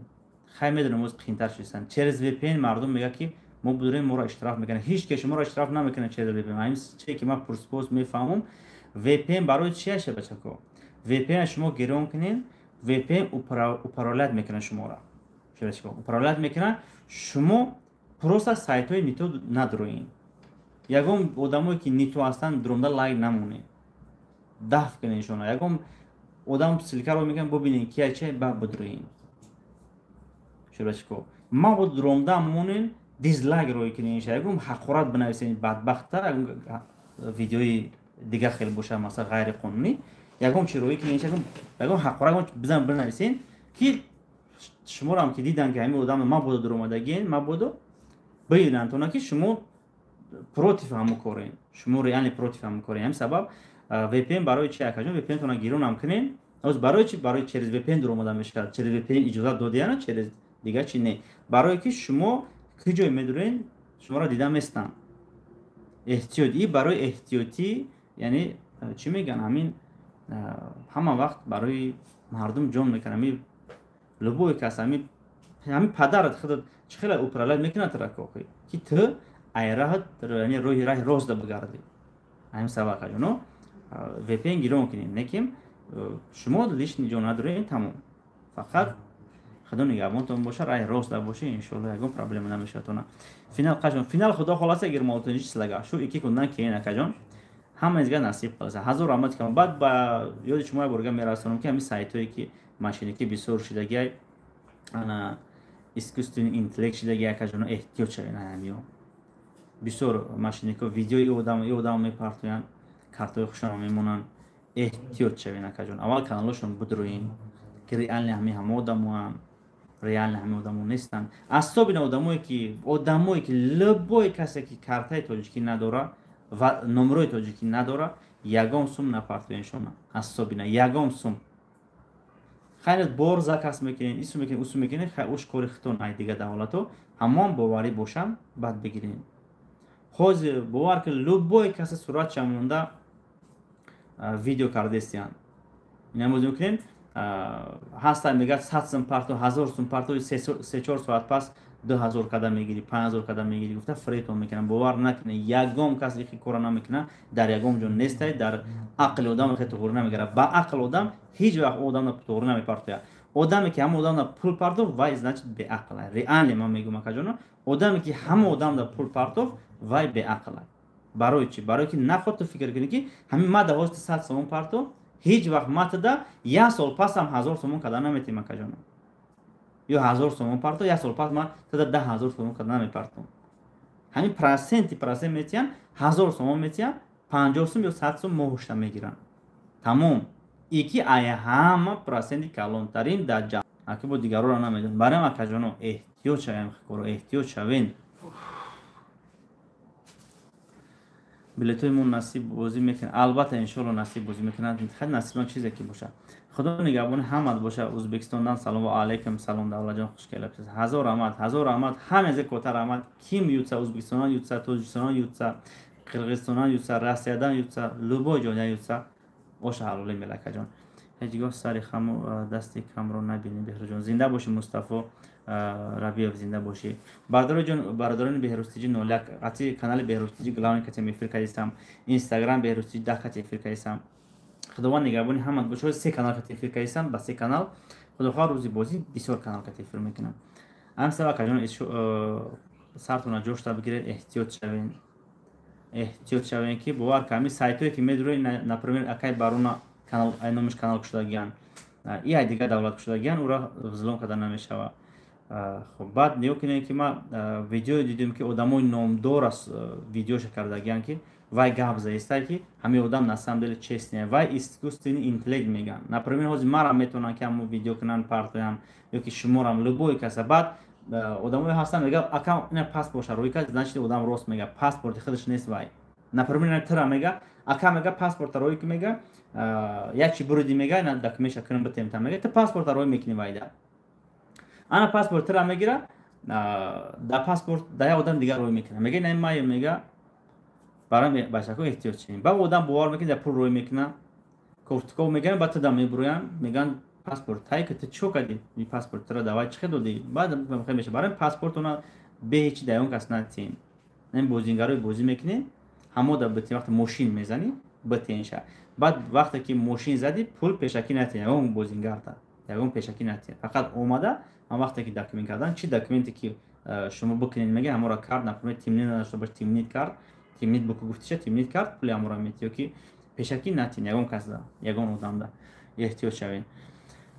Хай, медонем, оз қиинтар шудестан. Через VPN мардум мегӯяд, ки мо бидурем, моро штраф мекунад. Ҳеҷ ке шуморо штраф намекунад через VPN. Ҳамин че ки ман пурспос мефаҳмам, VPN барои чи аша, бачако? VPN шумо гирон кунед, VPN управлять мекунад шуморо, управлять мекунад. Шумо просто сайтҳои не то надроен, ягон одамое ки не то ҳастанд, дуромда лайк намонед, даф кунед шумо. Ягон одам ссылка ро мекунад, бубинед ки ча, ба бидроен. Шурачико, мабо дуромда монен, дизлайк рой кунед, ягон ҳақорат бинависед, бадбахта видеои дигар хел боша, масалан, ғайриқонунӣ ягон чи роӣ кунед, ягон ҳақорат бизан бинависед, ки шуморо ки дидан, ки ҳамин одам мабодо дуромадагиен, мабодо бибинанд тона, ки шумо против ҳамон корен, шумо реально против ҳамон корен. Ҳамин сабаб VPN барои чи, акаҷон? VPN тона гиронам кунед. Оз барои чи? Барои через VPN дуромада мешавад. Через VPN иҷозат додияна, через дигар чи не. Барое ки шумо куҷое медурен, шуморо дида местанд. Эҳтиёт и барои эҳтиётӣ, яъне чӣ мегӯянд, ҳамин ҳама вақт барои мардум ҷон мекунад. Ҳамин любой кас, ҳамин падарат худат чӣ хеле управлять мекунад тура, ки ту айраҳат, яъне роҳи раҳи рост да бигардӣ. Ҳамин сабаб, акаҷоно, VPN гирон кунем, неким шумо лишний ҷо надорем, тамом. Фақат худо нигаҳбонтон боша, раҳи рост да боша, иншоалло, ягон проблема намешавад. Финал қашон? Финал, худо холаса, 26- числа га, шу 2 кундан кейин, акаҷон. Ҳамаизга насиб қилса. Ҳазор раҳмат кам. Баъд ба ёди шумо як борга мерасонам, ки ҳамин сайтҳое ки мошенникӣ бисёр шудагиай, ана искусственный интеллект шудаги, акаҷоно, эҳтиёт шавед. Ҳамиё бисёр мошеннико видеои одам и одам мепартоянд, картҳои хушонро мемонанд. Эҳтиёт шавед, акаҷон. Аввал каналошон бидроин, ки реально ҳами ҳама одамоам, реально ҳами одамо нестанд. Особенно одамое ки любой касе ки картаи тоҷикӣ надора ва номерои тоҷикӣ надора, ягон сум напартоен шума. Особенно ягон сум. Хайр, бор заказ мекунед, ису мекунед, усу мекунед, хай, уш кори хитон. Ай дига давлато ҳамон боварӣ бошам, баъд бигиред. Ҳозир бовар ки любой касе суратша монда видео кардестиянд. Инамоз мекунем, ҳаста, мегӯяд: 100 сум парто, 1000 сум парто, 3-4 соат пас 2000 када мегирӣ, 5000 када мегирӣ, гуфта фиретон мекунам. Бовар накунед, ягон кас ихи кора намекунад, дар ягон ҷо нестай. Дар ақли одам хе туғрӣ намегирад. Ба ақл одам ҳеҷ вақт одамна туғрӣ намепартояд. Одаме ки ҳама одамна пул партов, вай, значит, беақл. Реально ман мегӯм, акаҷоно, одаме ки ҳама одамна пул партов, вай беақл. Барои чӣ? Барое ки наход ту фикр кунӣ, ки ҳамин ма давости 100 сомон парто, ҳеҷ вақт матада як сол пасам 1000 сомон када наметем, акаҷоно. Ё 1000 сомон парто, як сол пас ман тада 10 000 сомон када намепартом. Ҳамин процент метиҳанд, 1000 сомон метиҳанд, 50 сум ё 100 сум моҳушта мегиранд, тамом. Ики ай ҳама проценти калонтарин дар ҷа аки бо дигарора намедонам. Барои акаҷоно, эҳтиёт шавем, коро эҳтиёт шавен. Билетҳои мо насиб бозӣ мекунад? Албатта, иншоалло, насиб бозӣ мекунад. Хай, насибон чизе ки бошад. Худо нигаҳбони ҳамат боша. Ӯзбекистондан салом. Ва алайкум салом, Давлатҷон, хуш келабсиз. Ҳазор раҳмат, ҳазор раҳмат, ҳамазе кота раҳмат. Ким ютса, Ӯзбекистонан ютса, Тоҷикистонан ютса, Қирғизистонан ютса, Россиядан ютса, любой ҷодан ютса, оша ҳалолӣ мелакаҷон. Ҳеҷ гоҳ сари хаму дасти камро набинем. Беҳрӯзҷон, зинда бошӣ. Мустафо Рабиев, зинда бошӣ. Бародароҷон, бародарони Беҳрӯзтиҷи ноляк ати канали Беҳрӯзтиҷи главный кати эфир кардистам, Инстаграм Беҳрӯзтиҷи 10 кати эфир кардистам. Худованд нигаҳбони ҳамат бошад. Се канал кати эфир кардистам, ба се канал. Худохоҳ, рӯзи бозӣ бисёр канал кати эфир мекунам. Ҳамсава, акаҷон, сартона ҷошта бигиред, эҳтиёт шавед, эҳтиёт шавед, ки бовар ка ҳамин сайтҳое ки медуред, например, акай Баруна канал, ай номиш канал кушодагиян, и ай дигар давлат кушодагиян, ура взлом карда намешавад. Хоб, баъд нигоҳ кунед, ки ман видео дидем, ки одамои номдор аст, видеоша кардагиян, ки вай гап заистай, ки ҳамин одам на самом деле честный, вай искусственный интеллект меган. Например, ҳозир марам метавонанд, ки ҳамо видео кунанд, партоянд, ё ки шуморам, любой каса. Баъд одамое ҳастанд, мега: «Акам, ина паспортша рӯй кард, значит, одам рост мега, паспорти худаш нест вай». Например, тира мега: «Ака, мега, паспорта рӯй ки», мега, «як чи буриди», мега, «ина документша кунам, битем та», мега. Ту паспорта рӯй мекунӣ, вайда ана паспорт тира мегира, да паспорт да як одам дигар рӯй мекуна, мега: «Ина мая», мега. Барои бачако эҳтиёт шавем. Ба одам бовар мекунад, да пул рӯй мекуна, кофтуков мегиранд, баъд туда мебурӯянд, мегӯянд: «Паспорт тай ки, ту чо кардӣ? Паспорт тира давай чӣ хел додӣ?» Баъд меша. Барои паспортона бе ҳечи да ягон кас натиҳем. Ин бозингарои бозӣ мекунем, ҳамо да битем. Вақте мошин мезанӣ, битенша. Баъд вақте ки мошин задӣ, пул пешакӣ натиҳ ягон бозингарда, ягон пешакӣ натиҳ. Фақат омада ҳам вақте ки документ кардан, чӣ документе ки шумо бикунед, мега, ҳаморо кард. Например, тимнит надошта бош, тимнит кард, тимнит буку гуфтиша, тимнит кард, пули ҳаморо метиҳ. Ё ки пешакӣ натиҳ ягон касда, ягон одамда. Эҳтиёт шавед.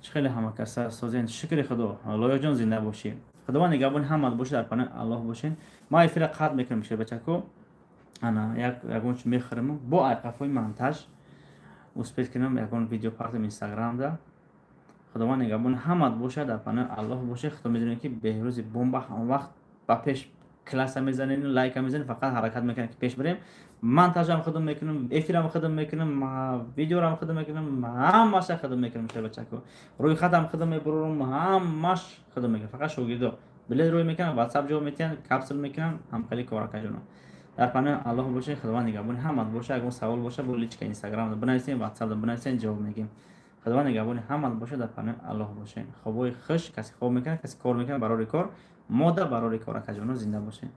Чӣ хеле ҳама каса созен, шукри Худо. Лояҷон, зинда бошӣ, Худованд нигаҳбони ҳамат бошед, дар паноҳи Аллоҳ бошед. Ма эфира қатъ мекунам, шербачако. Ана ягон чи мехӯрем, бо айқафои монтаж успеть кунам, ягон видео партам Инстаграмда. Худованд нигаҳбони ҳамат бошад, дар паноҳи Аллоҳ бошед. Худо медонед, ки Беҳрӯзи бомба ҳамон вақт ба пеш класса мезанем, лайка мезанем, фақат ҳаракат мекунем, ки пеш бирем. Монтажам худам мекунам, эфирам худам мекунам, видеорам худам мекунам, ҳамаша худам мекунам, шербачако. Рӯйхатам худам мебурам, ҳамаш худам мекунам. Фақат шогирдо билет рӯй мекунам, Ватсап ҷавоб метиҳанд, капсул мекунам, ҳамхели коракаҷоно. Дар паноҳи Аллоҳ бошед, Худованд нигаҳбони ҳамат боша. Ягон савол боша, бо личка Инстаграм бинависем, Ватсап бинависем, ҷавоб мегем. Худованд нигаҳбони ҳамат боша, дар паноҳи Аллоҳ бошед. Хобои хуш. Касе хоб мекунад, касе кор мекунад, барори кор, мода барори кор, акаҷоно. Зинда бошед.